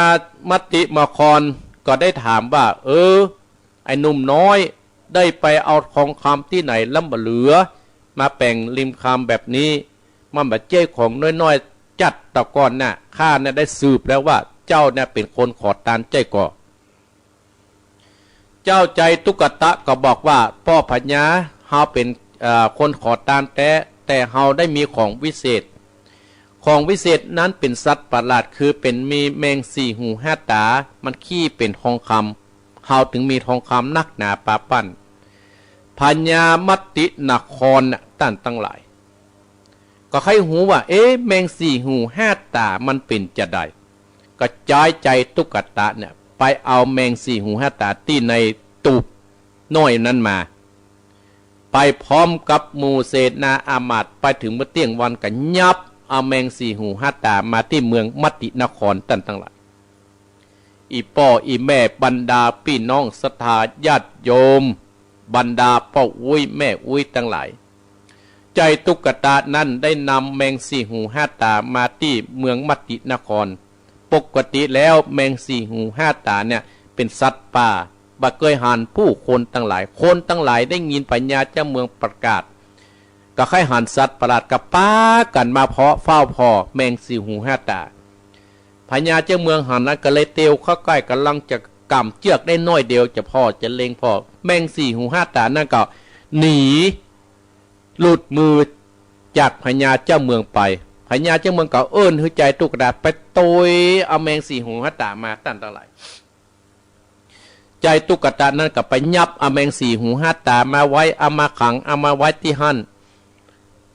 มัตตินครก็ได้ถามว่า เออ ไอ้หนุ่มน้อย ได้ไปเอาทองคำตี้ไหนลำบ่เหลือ มาแป๋งริมคำแบบนี้ มันบ่ใจ้ของน้อยๆ จั๊ด แต่ก่อนน่ะ ข้าเนี่ยได้สืบแล้วว่าเจ้าเนี่ยเป๋นคนขอตานใจ้ก่อ เจ้าใจ๋ตุ๊กตาก็บอกว่า ป้อพญา เฮาเป๋น เอ่อ คนขอตานแต๊ แต่เฮาได้มีของวิเศษ ของวิเศษนั้นเป๋นสัตว์ประหลาด คือเป๋นมีแมงสี่หูห้าต๋า มันขี้เป๋นทองคำ เฮาเถิงมีทองคำนักหนาปาป้าน พญามัตตินครน่ะ ต้านตังหลาย ก็ใค่ฮู้ว่า เอ๊ะ แมงสี่หูห้าต๋ามันเป๋นจาใด ก็ใจ๊ใจ๋ตุ๊กตาเนี่ย ไปเอาแมงสี่หูห้าต๋าตี้ในตูบน้อยนั้นมา ไปพร้อมกับหมู่เสนาอามาตย์ ไปเถิงเมื่อเตี้ยงวันก็ยับเอาแมงสี่หูห้าต๋ามาตี้เมืองมัตตินคร ต้านตังหลาย อี่ป้ออี่แม่ บรรดาปี้น้องศรัทธาญาติโยม บรรดาป้ออุ๊ยแม่อุ๊ยตังหลาย ใจ๋ตุ๊กตานั้นได้นำแมงสี่หูห้าต๋ามาตี้เมืองมัตตินคร ปกติแล้วแมงสี่หูห้าต๋าเนี่ยเป๋นสัตว์ป่า บ่เกยหันผู้คนตังหลาย คนตังหลายได้ยินพญาเจ้าเมืองประกาศ ก็ใค่หันสัตว์ประหลาด ก็ปากั๋นมาผ่อ เฝ้าผ่อแมงสี่หูห้าต๋า พญาเจ้าเมืองหันนั้นก็เลยเตียวเข้าใก้ ก่ำลังจะก๋ำเจื้อกได้น้อยเดียว จะผ่อจะเล็งผ่อ แมงสี่หูห้าต๋านั้นก็หนีหลุดมือจากพญาเจ้าเมืองไป พญาเจ้าเมืองก็เอิ้นหื้อใจ๋ตุ๊กตาไปตวยเอาแมงสี่หูห้าต๋ามา ต้านตังหลาย ใจ๋ตุ๊กตานั้นก็ไปยับเอาแมงสี่หูห้าต๋ามาไว้ เอามาขัง เอามาไว้ตี้หั้น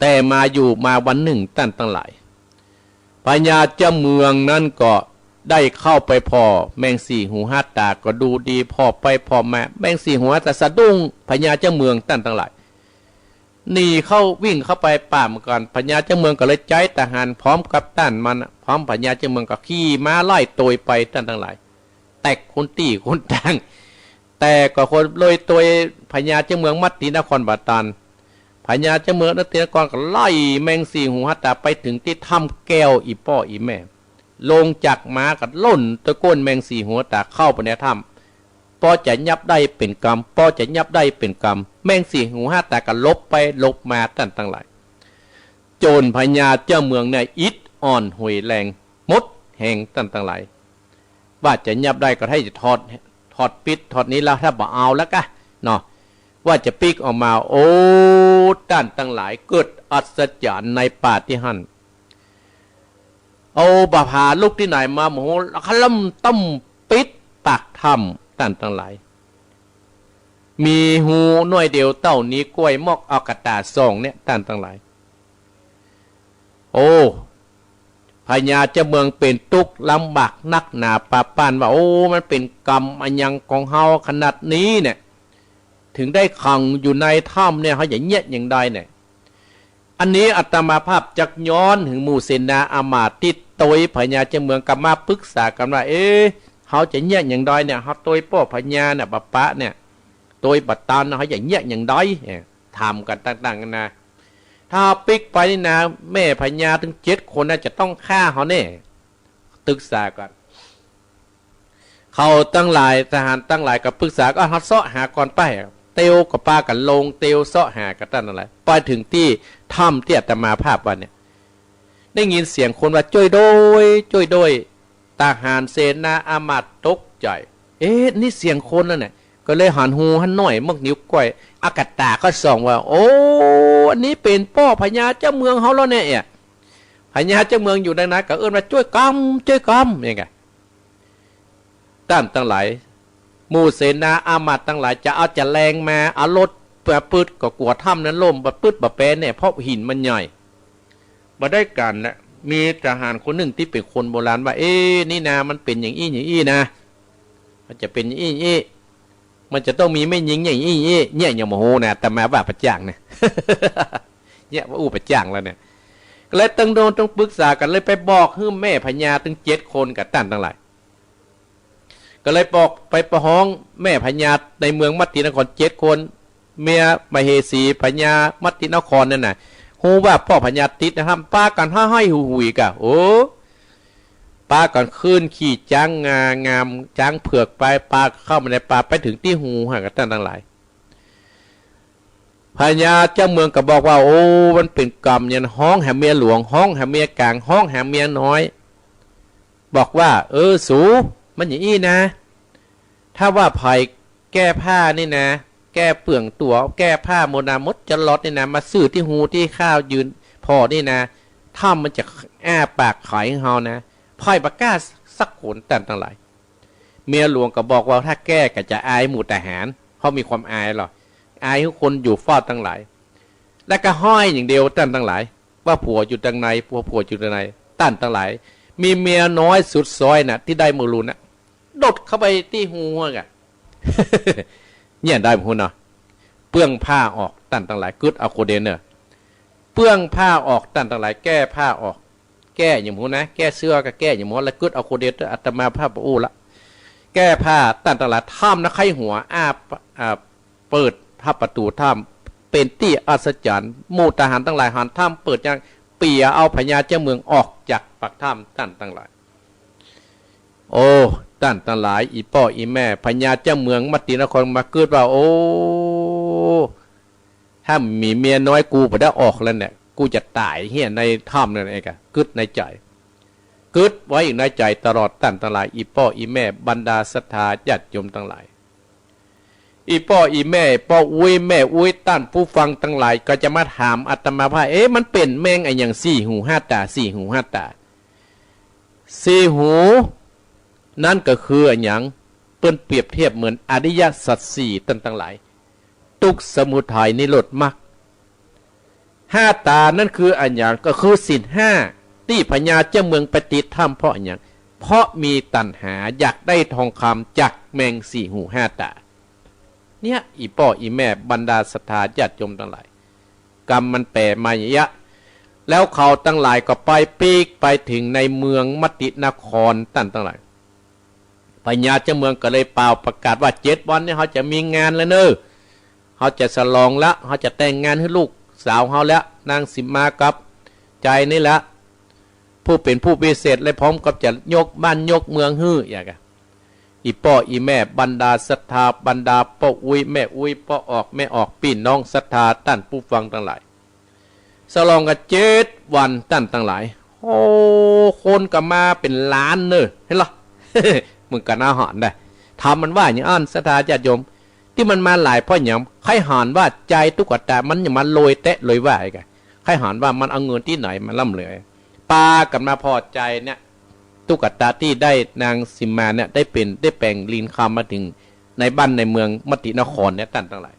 แต่มาอยู่มาวันนึ่ง ต้านตังหลาย พญาเจ้าเมืองนั้นก็ได้เข้าไปผ่อแมงสี่หูห้าต๋า ก็ดูดี ผ่อไปผ่อมา แมงสี่หูห้าต๋าสะดุ้งพญาเจ้าเมือง ต้านตังหลาย หนีเข้า วิ่งเข้าไปป่าเหมือนกั๋น พญาเจ้าเมืองก็เลยใจ๊ทหารพร้อมกับต้านมันน่ะ พร้อมพญาเจ้าเมืองก็ขี่ม้าไล่ตวยไป ต้านตังหลาย แตกคนตี้คนตาง แต่ก็คนเลยตวยพญาเจ้าเมืองมัตตินครบ่ตัน พญาเจ้าเมืองมัตตินครก็ไล่แมงสี่หูห้าต๋าไปเถิงตี้ถ้ำแก้ว อี่ป้ออี่แม่ ลงจากม้าก็ล่นตวยก้นแมงสี่หูห้าต๋าเข้าไปในถ้ำ ปอจะยับได้เป๋นกำ ปอจะยับได้เป๋นกำ แมงสี่หูห้าต๋าก็หลบไปหลบมา ต้านตังหลาย จ๋นพญาเจ้าเมืองเนี่ยอิดอ่อนหวยแรง หมดแฮง ต้านตังหลาย ว่าจะยับได้ก็ใค่จะถอด ถอดปิ๊ดถอดนี้แล้ว ถ้าบ่เอาแล้วกะเนาะ ว่าจะปิ๊กออกมา โอ้ ต้านตังหลาย เกิดอัศจรรย์ในป่าตี้หั้น เอาบ่าผาลุกตี้ไหนมา โอ้โห แล้วก็ล้มต้มปิ๊ดปากถ้ำ ต้านตังหลาย มีฮูน้อยเดียวเต้านี้วก้วยมอก เอากระต่ายส่องเนี่ย ต้านตังหลาย โอ้ พญาเจ้าเมืองเป๋นตุ๊กข์ลำบากนักหนาปาป้านว่า โอ้ มันเป๋นกรรมอะหยังของเฮาขนาดนี้เนี่ย เถิงได้ขังอยู่ในถ้ำเนี่ย เฮาจะเยียะหยังใดเนี่ย อันนี้อาตมาภาพจักย้อนเถิงหมู่เสนาอามาตย์ตี้ตวยพญาเจ้าเมือง ก็มาปรึกษากั๋นว่า เอ๊ะ เฮาจะเยียะหยังใดเนี่ย เฮาตวยป้อพญาเนี่ยบ่ปะเนี่ย ตวยบ่ตัน เฮาจะเยียะหยังใดเนี่ย ถามกั๋นต่างๆ นานา ถ้าปิ๊กไปนี่นะ แม่พญาตึงเจ็ดคนน่ะจะต้องฆ่าเฮาแน่ ปรึกษากั๋น เขาตังหลาย ทหารตังหลายก็ปรึกษากั๋น เฮาเซาะหาก่อนไป เตียวก็ปากั๋นลงเตียวเซาะหากั๋น ต้านตังหลาย ไปเถิงตี้ถ้ำตี้อาตมาภาพว่าเนี่ย ได้ยินเสียงคนว่า จ้วยโดย จ้วยโดย ทหารเสนาอามาตย์ตกใจ๋ เอ๊ะ นี่เสียงคนนั่นแหละ ก็เลยหันฮูหันน้อย มอกนิ้วก้อย เอากระต่ายก็ส่องว่า โอ้ อันนี้เป๋นป้อพญาเจ้าเมืองเฮาแล้วเนี่ย พญาเจ้าเมืองอยู่ในนั้นก็เอิ้นว่า จ้วยกำ จ้วยกำ อย่างเงี้ย ต้านตังหลาย หมู่เสนาอามาตย์ตังหลายจะเอาจะแลงมา เอารถมาปึ๊ดก็กั๋วถ้ำนั้นล่ม บ่ปึ๊ดบ่แปนเนี่ย เพราะหินมันใหญ่ บ่ได้ก๋านแหละ มีทหารคนนึ่งตี้เป๋นคนโบราณว่า เอ๊ะ นี่นา มันเป๋นอย่างอี้อย่างอี้นา มันจะเป๋นอย่างอี้อย่างอี้ มันจะต้องมีแม่ญิงอย่างอี้อย่างอี้ เนี่ย ยังบ่ฮู้นะ อาตมาว่าปะจ่างเนี่ย เนี่ยว่าอู้ปะจ่างแล้วเนี่ย ก็เลยตึงโดนต้องปรึกษากั๋น เลยไปบอกหื้อแม่พญาตึงเจ็ดคนกับต้านตังหลาย ก็เลยบอกไปประฮ้องแม่พญาในเมืองมัตตินครเจ็ดคน เมียมเหสีพญามัตตินครนั่นน่ะ ฮู้ว่าป้อพญาติดนะครับ ปากั๋นฮ้าห้อยหูหุยก่ะ โอ้ ปากั๋นขึ้นขี่จ๊างงางาม จ๊างเผือกไป ปาเข้ามาในป่า ไปเถิงตี้ฮูหั้นกับต้านตังหลาย พญาเจ้าเมืองก็บอกว่า โอ้ มันเป๋นกรรมเนี่ย ฮ้องหาเมียหลวง ฮ้องหาเมียก๋าง ฮ้องหาเมียน้อย บอกว่า เออ สู มันอย่างอี้นะ ถ้าว่าใผแก้ผ้านี่นะ แก้เปื้องตั๋ว แก้ผ้าหมดนะ หมดจะลอดนี่นะ มาซื่อตี้ฮูตี้ข้ายืนผ่อนี่นะ ถ้ำมันจะอ้าปากขายหื้อเฮานะ ใผบ่กล้าสักคน ต้านตังหลาย เมียหลวงก็บอกว่า ถ้าแก้ก็จะอายหมู่ทหาร เพราะมีความอายหรอ อายหื้อคนอยู่เฝ้าตังหลาย แล้วก็ฮ้อยอย่างเดียว ต้านตังหลาย ว่าผัวอยู่ตางใน ผัว ผัวอยู่ตางใน ต้านตังหลาย มีเมียน้อยสุดซอยน่ะ ตี้ได้เมื่อลูนน่ะ โดดเข้าไปตี้ฮูหั้นก่ะ เนี่ยได้บ่ฮู้เนาะ เปื้องผ้าออก ต้านตังหลาย กึ๊ดเอาโคเดนเน่อ เปื้องผ้าออก ต้านตังหลาย แก้ผ้าออก แก้อย่างบ่ฮู้นะ แก้เสื้อก็แก้อย่างบ่ฮู้ แล้วกึ๊ดเอาโคเดน อาตมาภาพบ่อู้ละ แก้ผ้า ต้านตังหลาย ถ้ำนะไขหัว อ้า อ่า เปิดพับประตู๋ถ้ำ เป๋นตี้อัศจรรย์ หมู่ทหารตังหลายหันถ้ำเปิดอย่าง เปียเอาพญาเจ้าเมืองออกจากปากถ้ำ ต้านตังหลาย โอ้ ต้านตังหลาย อี่ป้ออี่แม่ พญาเจ้าเมืองมัตตินครมากึ๊ดว่า โอ้ ถ้ามีเมียน้อยกูบ่ได้ออกแล้วเนี่ย กูจะต๋ายเหียในถ้ำนั่นเองอะ กึ๊ดในใจ๋ กึ๊ดไว้อยู่ในใจ๋ตลอด ต้านตังหลาย อี่ป้ออี่แม่ บรรดาศรัทธาญาติโยมตังหลาย อี่ป้ออี่แม่ ป้ออุ๊ยแม่อุ๊ย ต้านผู้ฟังตังหลาย ก็จะมาถามอาตมาว่า เอ๊ะ มันเป๋นแมงอะหยังสี่หูห้าต๋า สี่หูห้าต๋า สี่หู นั้นก็คืออะหยัง เปิ้นเปรียบเทียบเหมือนอริยสัจสี่ ต้านตังหลาย ทุกข์ สมุทัย นิโรธ มรรค ห้าต๋านั้นคืออะหยัง ก็คือศีลห้า ตี้พญาเจ้าเมืองไปติดถ้ำเพราะอะหยัง เพราะมีตัณหาอยากได้ทองคำจากแมงสี่หูห้าต๋า เนี่ย อี่ป้ออี่แม่ บรรดาศรัทธาญาติโยมตังหลาย กรรมมันแป๋มาอย่างเงี้ย แล้วเขาตังหลายก็ไปปีกไปเถิงในเมืองมัตตินคร ต้านตังหลาย พญาเจ้าเมืองก็เลยเป่าประกาศว่า เจ็ดวันนี้เฮาจะมีงานแล้วเน่อ เฮาจะฉลองละ เฮาจะแต่งงานหื้อลูกสาวเฮาแล้ว นางสีมากับใจ๋นี่แหละ ผู้เป๋นผู้วิเศษ และพร้อมกับจะยกบ้านยกเมืองหื้อ อย่างเงี้ย อี่ป้ออี่แม่ บรรดาศรัทธา บรรดาป้ออุ๊ยแม่อุ๊ย ป้อออกแม่ออก ปี้น้องศรัทธา ต้านผู้ฟังตังหลาย ฉลองกั๋นเจ็ดวัน ต้านตังหลาย โอ้ คนก็มาเป๋นล้านเน่อ หันลอ เหมือนกั๋นอาหารได้ ถามมันว่าอย่างอั้น ศรัทธาญาติโยม ตี้มันมาหลายเพราะหยัง ใค่หันว่าใจ๋ตุ๊กตา มันยังมาโลยแต๊โลยว่าอีกอะ ใค่หันว่ามันเอาเงินตี้ไหนมาร่ำรวย ปากั๋นมาผ่อใจ๋เนี่ย ตุ๊กตาตี้ได้นางสีมาเนี่ย ได้เป๋น ได้แป๋งลีนคำมาเถิงในบ้านในเมืองมัตตินครเนี่ย ต้านตังหลาย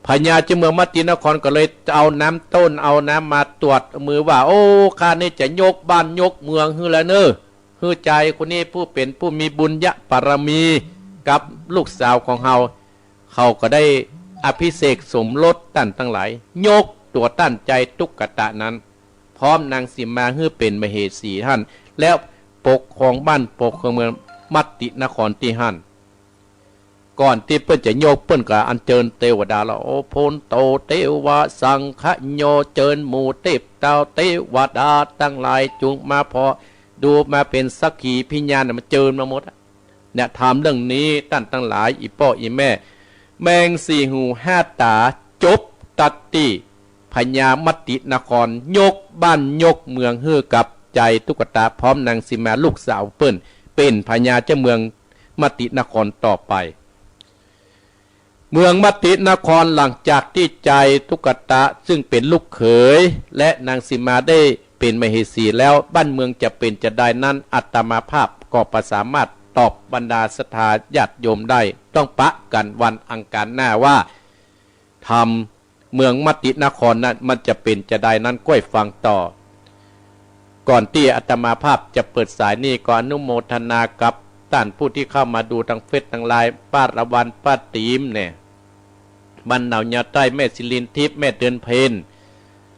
พญาเจ้าเมืองมัตตินครก็เลยเอาน้ำต้น เอาน้ำมาตรวจมือว่า โอ้ ข้านี่จะยกบ้านยกเมืองหื้อแล้วเน่อ หื้อใจ๋คนนี้ผู้เป๋นผู้มีบุญญาบารมีกับลูกสาวของเฮา เขาก็ได้อภิเษกสมรส ต้านตังหลาย ยกตั๋วต้านใจ๋ตุ๊กตานั้น พร้อมนางสีมาหื้อเป๋นมเหสีหั้น แล้วปกครองบ้านปกครองเมืองมัตตินครตี้หั้น ก่อนตี้เปิ้นจะยก เปิ้นก็อัญเจิญเตวดาละ โอ โพนโตเตวะสังคะโย เจิญหมู่เตพเจ้าเตวดาตังหลายจุ่งมาผ่อดูมาเป๋นสักขีพยาน มาเจิญมาหมดอะ เนี่ย ถามเรื่องนี้ ต้านตังหลาย อี่ป้ออี่แม่ แมงสี่หูห้าต๋า จบตั๊ดตี้พญามัตตินคร ยกบ้านยกเมืองหื้อกับใจ๋ตุ๊กตา พร้อมนางสีมาลูกสาวเปิ้น เป๋นพญาเจ้าเมือง มัตตินครต่อไป เมืองมัตตินครหลังจากตี้ใจ๋ตุ๊กตาซึ่งเป๋นลูกเขย และนางสีมาได้เป๋นมเหสีแล้ว บ้านเมืองจะเป๋นจะใดนั้น อาตมาภาพก็บ่สามารถตอบบรรดาศรัทธาญาติโยมได้ ต้องปะกั๋นวันอังคารหน้าว่า ธรรมเมืองมัตตินครนั้นมันจะเป๋นจะใดนั้น ก้อยฟังต่อ ก่อนตี้อาตมาภาพจะเปิดสายนี่ก็อนุโมทนากับต้านผู้ตี้เข้ามาดูตางเฟซตางไลน์ ป้าละวัน ป้าตี๋มเนี่ย บ้านเหน่าเหย้าใต้ แม่สิรินทิพย์ แม่เดือนเพ็ญ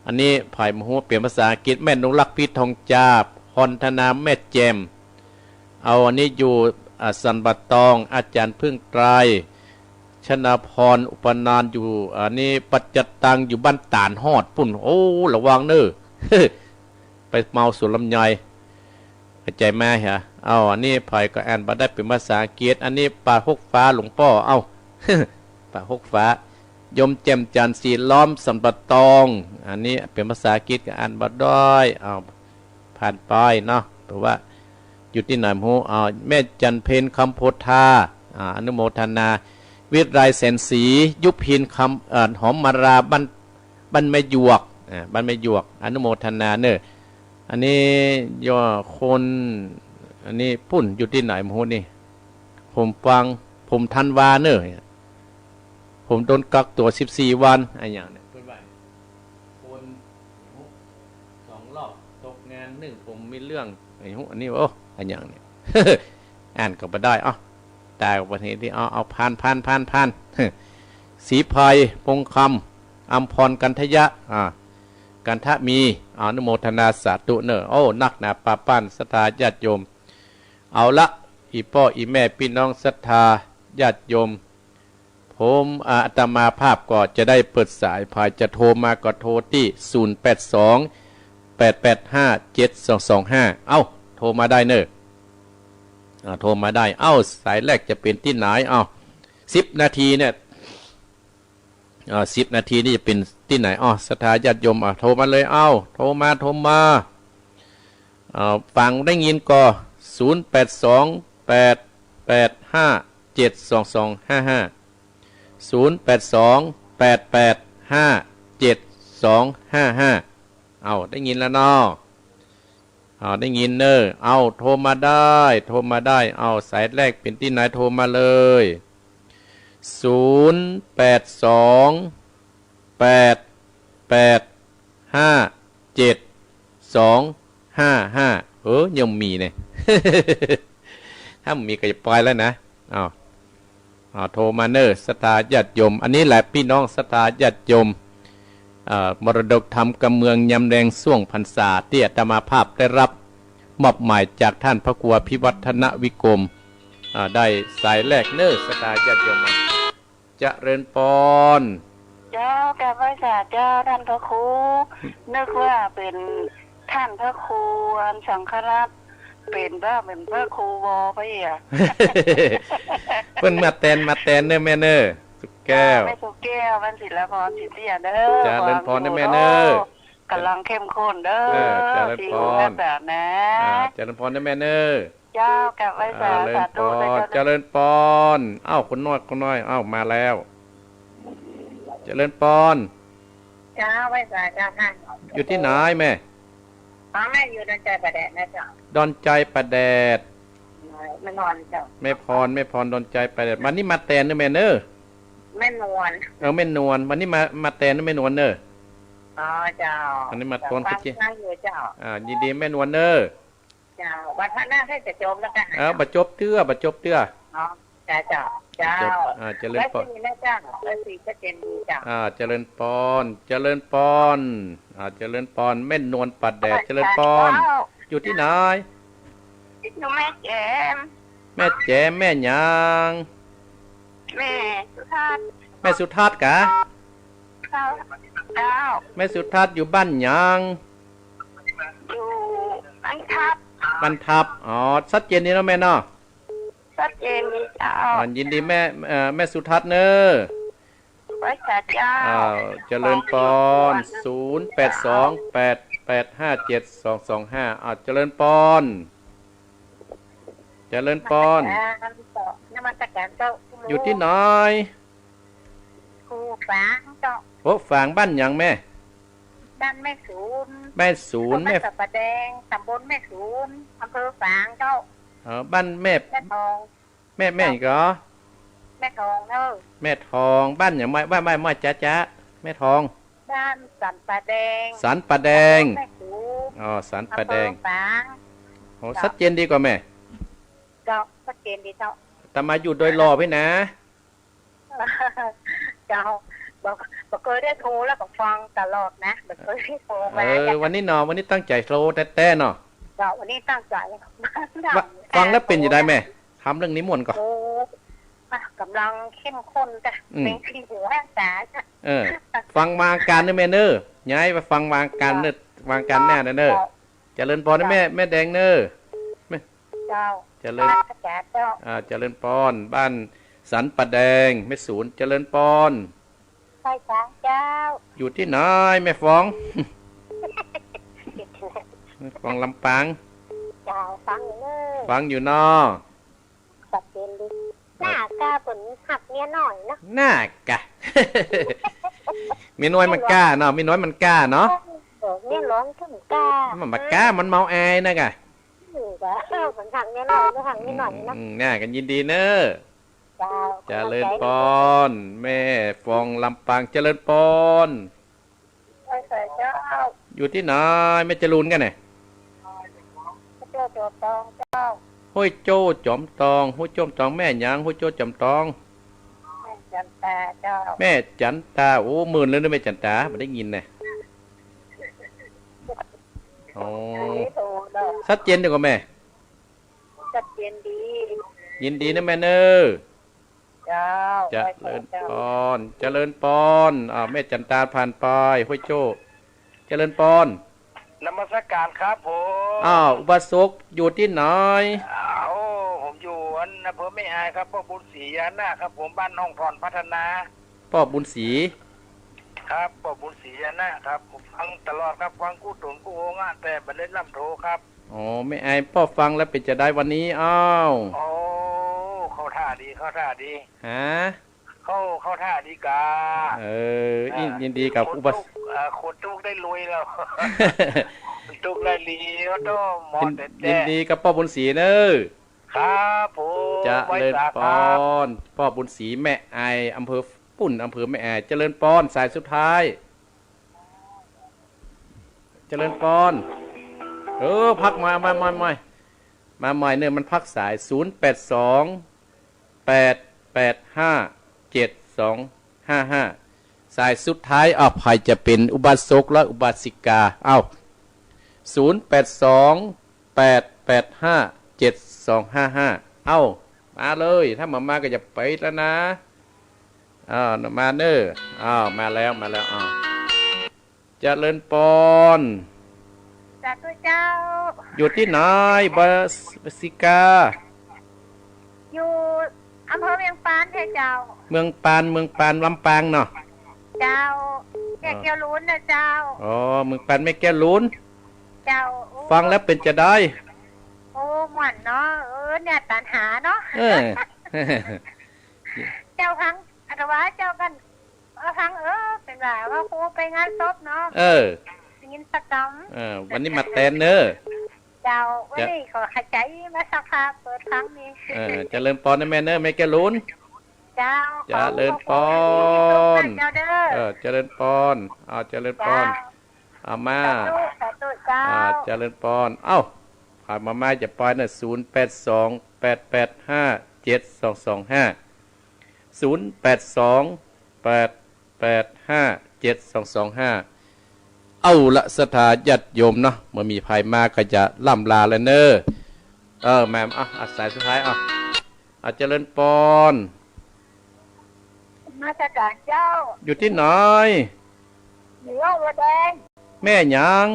อันนี้ใผบ่ฮู้ เปลี่ยนภาษาอังกฤษ แม่นงรัก พี่ทองจาบ พรธนา แม่แจ่ม เอาอันนี้อยู่ อ่า สันป่าตอง อาจารย์พึ่งไตร ชนาพร อุปนานอยู่ อันนี้ปัจจตัง อยู่บ้านตาดฮอดปุ้น โอ้ ระวังเน้อ ไปเมาสวนลำไย เข้าใจ๋ไหมฮะ เอา อันนี้ใผก็อ่านบ่ได้เป๋นภาษาอังกฤษ อันนี้ป่าฮกฟ้าหลวงป้อ เอา ป่าฮกฟ้า โยมแจ่มจันทร์ สีล้อม สันป่าตอง อันนี้เป๋นภาษาอังกฤษก็อ่านบ่ได้ เอา ผ่านไปเนาะ เพราะว่าอยู่ตี้ไหนบ่ฮู้ เอา แม่จันทร์เพ็ญ คำโพธา อ่า อนุโมทนา วิไลแสนศรี ยุพิน คำ เอ่อ หอมมาลา บ้าน บ้านแม่หยวก อ่า บ้านแม่หยวก อนุโมทนาเน้อ อันนี้ยอดคน อันนี้ปุ้นอยู่ตี้ไหนบ่ฮู้นี่ ผมฟัง ผมธันวาเน้อ ผมโดนกักตั๋วสิบสี่วัน อะหยังเนี่ย เปิ้นว่า คน สองรอบ ตกงาน นึ่ง ผมมีเรื่อง ไอ้หู อันนี้ โอ้ อะหยังเนี่ย อ่านก็บ่ได้ เอ้า ตายกับประเทศที่ เอา เอา ผ่าน ผ่าน ผ่าน ผ่าน ศรีไพร พงษ์คำ อัมพร กันทยะ อ่า กันทะมี อนุโมทนาสาธุเน้อ โอ้ นักหนาปาป้าน ศรัทธาญาติโยม เอาละ อี่ป้ออี่แม่ ปี้น้องศรัทธาญาติโยม ผม อ่า อาตมาภาพก็จะได้เปิดสาย ใผจะโทรมาก็โทรตี้ ศูนย์แปดสอง แปดแปดห้า เจ็ดสองสองห้า เอ้า โทรมาได้เน้อ อ่า โทรมาได้ เอ้า สายแรกจะเป๋นตี้ไหน เอ้า สิบนาทีเนี่ย อ่า สิบนาทีนี่จะเป๋นตี้ไหน อ้อ ศรัทธาญาติโยม อ่า โทรมาเลย เอ้า โทรมา โทรมา อ่า ฟังได้ยินก็ ศูนย์แปดสอง แปดแปดห้า เจ็ดสองสองห้าห้า ศูนย์แปดสอง แปดแปดห้า เจ็ดสองห้าห้า เอ้า ได้ยินแล้วเนาะ อ่า ได้ยินเน้อ เอ้า โทรมาได้ โทรมาได้ เอ้า สายแรกเป๋นตี้ไหน โทรมาเลย ศูนย์แปดสอง แปดแปดห้า เจ็ดสองห้าห้า เออ ยังมีเนี่ย ถ้าบ่มีก็จะไปแล้วนะ เอ้า อ่า โทรมาเน้อ ศรัทธาญาติโยม อันนี้แหละปี้น้องศรัทธาญาติโยม เอ่อ มรดกธรรมกำเมืองยามแลงส่วงพรรษา ตี้อาตมาภาพได้รับมอบหมายจากต้านพระครูอภิวัฒนวิกรม อ่า ได้สายแรกเน้อ ศรัทธาญาติโยม เจริญปอน เจ้า กราบไหว้สาเจ้าต้านพระครู นึกว่าเป๋นต้านพระครูอันสังฆราช เป๋นบ้า เป๋นพระครูวอไปอ่ะ เปิ้นมาแตน มาแตนเน้อแม่เน้อ สุแก้ว แม่สุแก้ว บ้านศิลปร ศรีเตี้ยเน้อ เจริญปอนเน้อแม่เน้อ ก๋ำลังเข้มข้นเน้อ เออ เจริญปอน ที่หัวหน้าสารนะ อ่า เจริญปอนเน้อแม่เน้อ เจ้า กราบไหว้สา เจริญปอน สาธุ เจริญปอน อ้าว คนน้อย คนน้อย อ้าว มาแล้ว เจริญปอน เจ้า ไหว้สาเจ้าค่ะ อยู่ตี้ไหนแม่ อ๋อ แม่อยู่ดอนจายป่าแดดนะเจ้า ดอนจายป่าแดด แม่นวลเจ้า แม่พร แม่พร ดอนจายป่าแดด วันนี้มาแตนเน้อแม่เน้อ แม่นวล เออ แม่นวล วันนี้มา มาแตนเน้อแม่นวลเน้อ อ๋อ เจ้า อันนี้มาตอน ฟัง เจ๊ ฟังอยู่เจ้า อ่า ยินดีแม่นวลเน้อ เจ้า วันพระนาคให้จะจบแล้วกันนะ เออ บ่จบเตื้อ บ่จบเตื้อ อ๋อ เจ้า เจ้า เจ้า จบ อ่า เจริญปอน ไหว้พระนะเจ้า ไหว้พระเจดีย์เจ้า อ่า เจริญปอน เจริญปอน อ่า เจริญปอน แม่นวลป่าแดด เจริญปอน เจ้า อยู่ตี้ไหน อยู่แม่แจ่ม แม่แจ่ม แม่หยัง แม่สุทัศน์ แม่สุทัศน์กะ เจ้า เจ้า แม่สุทัศน์อยู่บ้านหยัง อยู่บ้านทับ บ้านทับ อ๋อ ชัดเจนดีเนาะแม่เนาะ ชัดเจนดีเจ้า อ่า ยินดีแม่ เอ่อ แม่สุทัศน์เน้อ ไหว้สาเจ้า อ่า เจริญปอน ศูนย์แปดสอง แปดแปดห้า เจ็ดสองสองห้า อ่า เจริญปอน เจริญปอน นมัสการเจ้า อยู่ตี้ไหน ภูฝางเจ้า ภูฝาง บ้านหยังแม่ บ้านแม่สูน แม่สูน บ้าน แม่ สันป่าแดง ตำบลแม่สูน อำเภอฝางเจ้า เออ บ้านแม่ แม่ทอง แม่ แม่อีกเหรอ แม่ทองเนอะ แม่ทอง บ้านหยัง บ้าน บ้าน บ้าน บ้านจ๊ะจ๊ะ แม่ทอง บ้านสันป่าแดง สันป่าแดง ตำบลแม่สูน อ๋อ สันป่าแดง อำเภอฝาง โอ้ เจ้า ชัดเจนดีก่อแม่ เจ้า ชัดเจนดีเจ้า อาตมาอยู่ดอยหล่อพี้นะ เจ้า บ่ บ่เกยได้โทรแล้วก็ฟังตลอดนะ บ่เกยได้โทรมา เออ วันนี้เนาะ วันนี้ตั้งใจ๋โทรแต๊ๆ เนาะ เจ้า วันนี้ตั้งใจ๋ ว่า ฟังแล้วเป๋นจะใดแม่ ถามเรื่องนี้ม่วนก่อ โอ้ อ่ะ ก๋ำลังเข้มข้นจ้ะ อืม เป๋นที่หัวจ๋า เออ ฟังวางก๋านเน่อแม่เน่อ ย้ายไปฟังวางก๋านเน่อ เจ้า วางก๋านแม่เน่อ เจ้า เจริญปอนนะแม่ เจ้า แม่แดงเน่อ แม่ เจ้า เจริญ พระอาจารย์เจ้า อ่า เจริญปอน บ้านสันป่าแดง แม่สูน เจริญปอน ใช่จ้ะเจ้า อยู่ตี้ไหนแม่ฟอง แม่ฟองลำปาง เจ้า ฟังอยู่เน่อ ฟังอยู่เนาะ ชัดเจนดี เออ หน้ากะเปิ้นฮักเมียน้อยเนาะ หน้ากะ เมียน้อยมันกล้าเนาะ เมียน้อยมันกล้าเนาะ เออ เมียหลวงก็มันกล้า มันบ่กล้า มันเมาอายนะกะ อืม กะ มันฮักเมียน้อย มันฮักเมียน้อยเนาะ อืม อืม เนี่ย กั๋นยินดีเน่อ เจ้า เจริญปอน แม่ฟองลำปาง เจริญปอน เจ้า อยู่ตี้ไหนแม่จรูนกะเนี่ย ห้วยโจ้จอมตองเจ้า ห้วยโจ้จอมตอง ห้วยโจ้จอมตอง แม่หยัง ห้วยโจ้จอมตอง แม่จันตาเจ้า แม่จันตา โอ้ เมินแล้วเน่อแม่จันตา บ่ได้ยินนะ อ๋อ ชัดเจนดีก่อแม่ ชัดเจนดี ยินดีเน่อแม่เน่อ เจ้า เจริญปอน เจริญปอน อ่า แม่จันตาผ่านไป ห้วยโจ้ เจริญปอน นมัสการครับผม อ้าว อุบาสกอยู่ตี้ไหน อ้าว ผมอยู่อันอำเภอแม่อายครับ ป้อบุญศรียานะครับผม บ้านหนองถอนพัฒนา ป้อบุญศรี ครับ ป้อบุญศรียานะครับ ผมฟังตลอดครับ ฟังกู้ต๋นกู้โฮงอะ แต่บ่ได้ล่ำโทรครับ อ๋อ แม่อาย ป้อฟังแล้วเป๋นจะใดวันนี้ อ้าว โอ้ เข้าท่าดี เข้าท่าดี ฮะ เข้า เข้าท่าดีกา เออ อ่า ยิน ยินดีกับอุบาส- คนตุ๊ก อ่า คนตุ๊กได้ลุยแล้ว ตุ๊กได้ลี ก็ต้องเหมาะ ยิน แต๊ๆ ยินดีกับป้อบุญศรีเน่อ ครับผม เจริญปอน ไหว้สาครับ ป้อบุญศรีแม่อาย อำเภอ ปุ้น อำเภอแม่อาย เจริญปอน สายสุดท้าย เจริญปอน เออ พักมา มา มาใหม่ มาใหม่เน่อ มันพักสาย ศูนย์แปดสอง แปดแปดห้า เจ็ดสองห้าห้า สายสุดท้าย อ้าว ใผจะเป๋นอุบาสกและอุบาสิกา เอ้า ศูนย์แปดสอง แปดแปดห้า เจ็ดสองห้าห้า เอ้า มาเลย ถ้าบ่มาก็อย่าไปแล้วนะ อ้าว มาเน่อ อ้าว มาแล้ว มาแล้ว อ้าว เจริญปอน สาธุเจ้า อยู่ตี้ไหน อุบาสิกา อยู่อำเภอเวียงปานเจ้า เมืองปาน เมืองปาน ลำปางเนาะ เจ้า แม่แก้วลูนนะเจ้า อ๋อ เมืองปานแม่แก้วลูน เจ้า โอ้ ฟังแล้วเป๋นจะใด โอ้ ม่วนเนาะ เออ เนี่ย ตัณหาเนาะ เออ เจ้าฟัง อาตมาเจ้ากั๋น เออ ฟัง เออ เป๋นว่า ว่าครูไปงานศพเนาะ เออ ได้ยินสักกำ เออ วันนี้มาแตนเน่อ เจ้า วันนี้ก็เข้าใจ๋มาสักพัก เปิดฟังนี่ เออ เจริญปอนนะแม่เน่อ แม่แก้วลูน เจ้า เจริญปอน เจ้าเด้อ เออ เจริญปอน อ้าว เจริญปอน เจ้า เอามา สาธุ สาธุเจ้า อ่า เจริญปอน เอ้า ผ่านมา มาจะไปนะ ศูนย์แปดสอง แปดแปดห้า เจ็ดสองสองห้า ศูนย์แปดสอง แปดแปดห้า เจ็ดสองสองห้า เอาละ ศรัทธาญาติโยมเนาะ บ่มีใผมาก็จะล่ำลาแล้วเน่อ เออ แม่ อ่ะ อ่ะ สายสุดท้าย อ่ะ อ่ะ เจริญปอน นมัสการเจ้า อยู่ตี้ไหน อยู่หนองบัวแดง แม่หยัง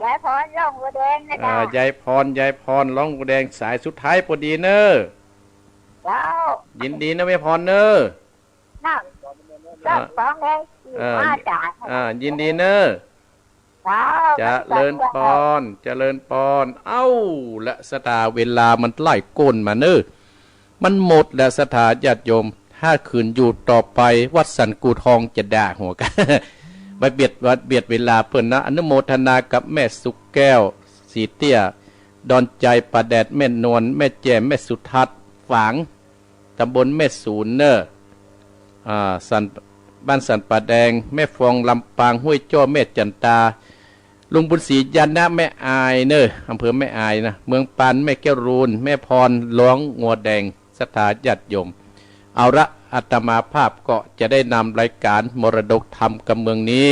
ยายพรหนองบัวแดงนะเจ้า อ่า ยายพร ยายพรหนองบัวแดง สายสุดท้ายปอดีเน่อ เจ้า ยินดีนะแม่พรเน่อ เจ้า อ่า สองเลย อ่า อาจ๋ารย์ อ่า ยินดีเน่อ เจ้า เจริญปอน เจริญปอน เอ้า ละ ศรัทธา เวลามันไล่ก้นมาเน่อ มันหมดแล้ว ศรัทธาญาติโยม ถ้าขืนอยู่ต่อไป วัดสันกู่ทองจะด่าหัวกั๋น ไปเบียด เบียดเวลาเปิ้นนะ อนุโมทนากับแม่สุขแก้ว ศรีเตี้ย ดอนใจ ป่าแดด แม่นวล แม่แจ่ม แม่สุทัศน์ ฝาง ตำบลแม่สูนเน่อ อ่า สัน บ้านสันป่าแดง แม่ฟอง ลำปาง ห้วยโจ้ แม่จันตา ลุงบุญศรี ญาณะ แม่อายเน่อ อำเภอแม่อายนะ เมืองปาน แม่แก้วรูน แม่พร หลวงงัวแดง ศรัทธาญาติโยม เอาละ อาตมาภาพก็จะได้นำรายการมรดกธรรมกำเมืองนี้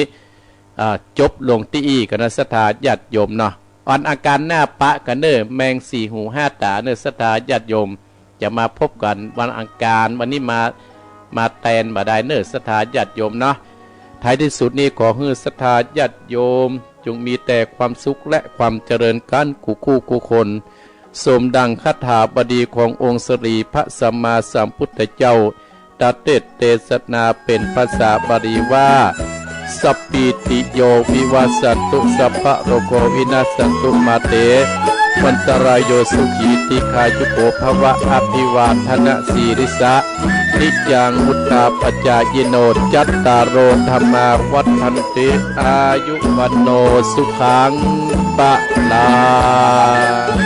อ่า จบลงตี้อี้ก่อนนะ ศรัทธาญาติโยมเนาะ วันอังคารหน้าปะกั๋นเน่อ แมงสี่หูห้าต๋าเน่อ ศรัทธาญาติโยม จะมาพบกั๋นวันอังคาร วันนี้มา มาแตนบ่ได้เน่อ ศรัทธาญาติโยมเนาะ ท้ายที่สุดนี้ขอหื้อศรัทธาญาติโยม จงมีแต่ความสุขและความเจริญกั๋นกู้คู่กู้คน สมดังคาถาบดีขององค์สรีพระสัมมาสัมพุทธเจ้า ตรัสเตศน์เตสนาเป๋นภาษาบาลีว่า สัพพีติโยวิวัสสันตุ สัพพะโรโควินัสสันตุ มาเต วันตรายโย สุขี ทีฆายุโก ภวะ อภิวาทนสีลิสสะ นิจจังวุฑฒาปจายิโน จัตตาโร ธัมมา วัฑฒันติ อายุ วัณโณ สุขัง พะลัง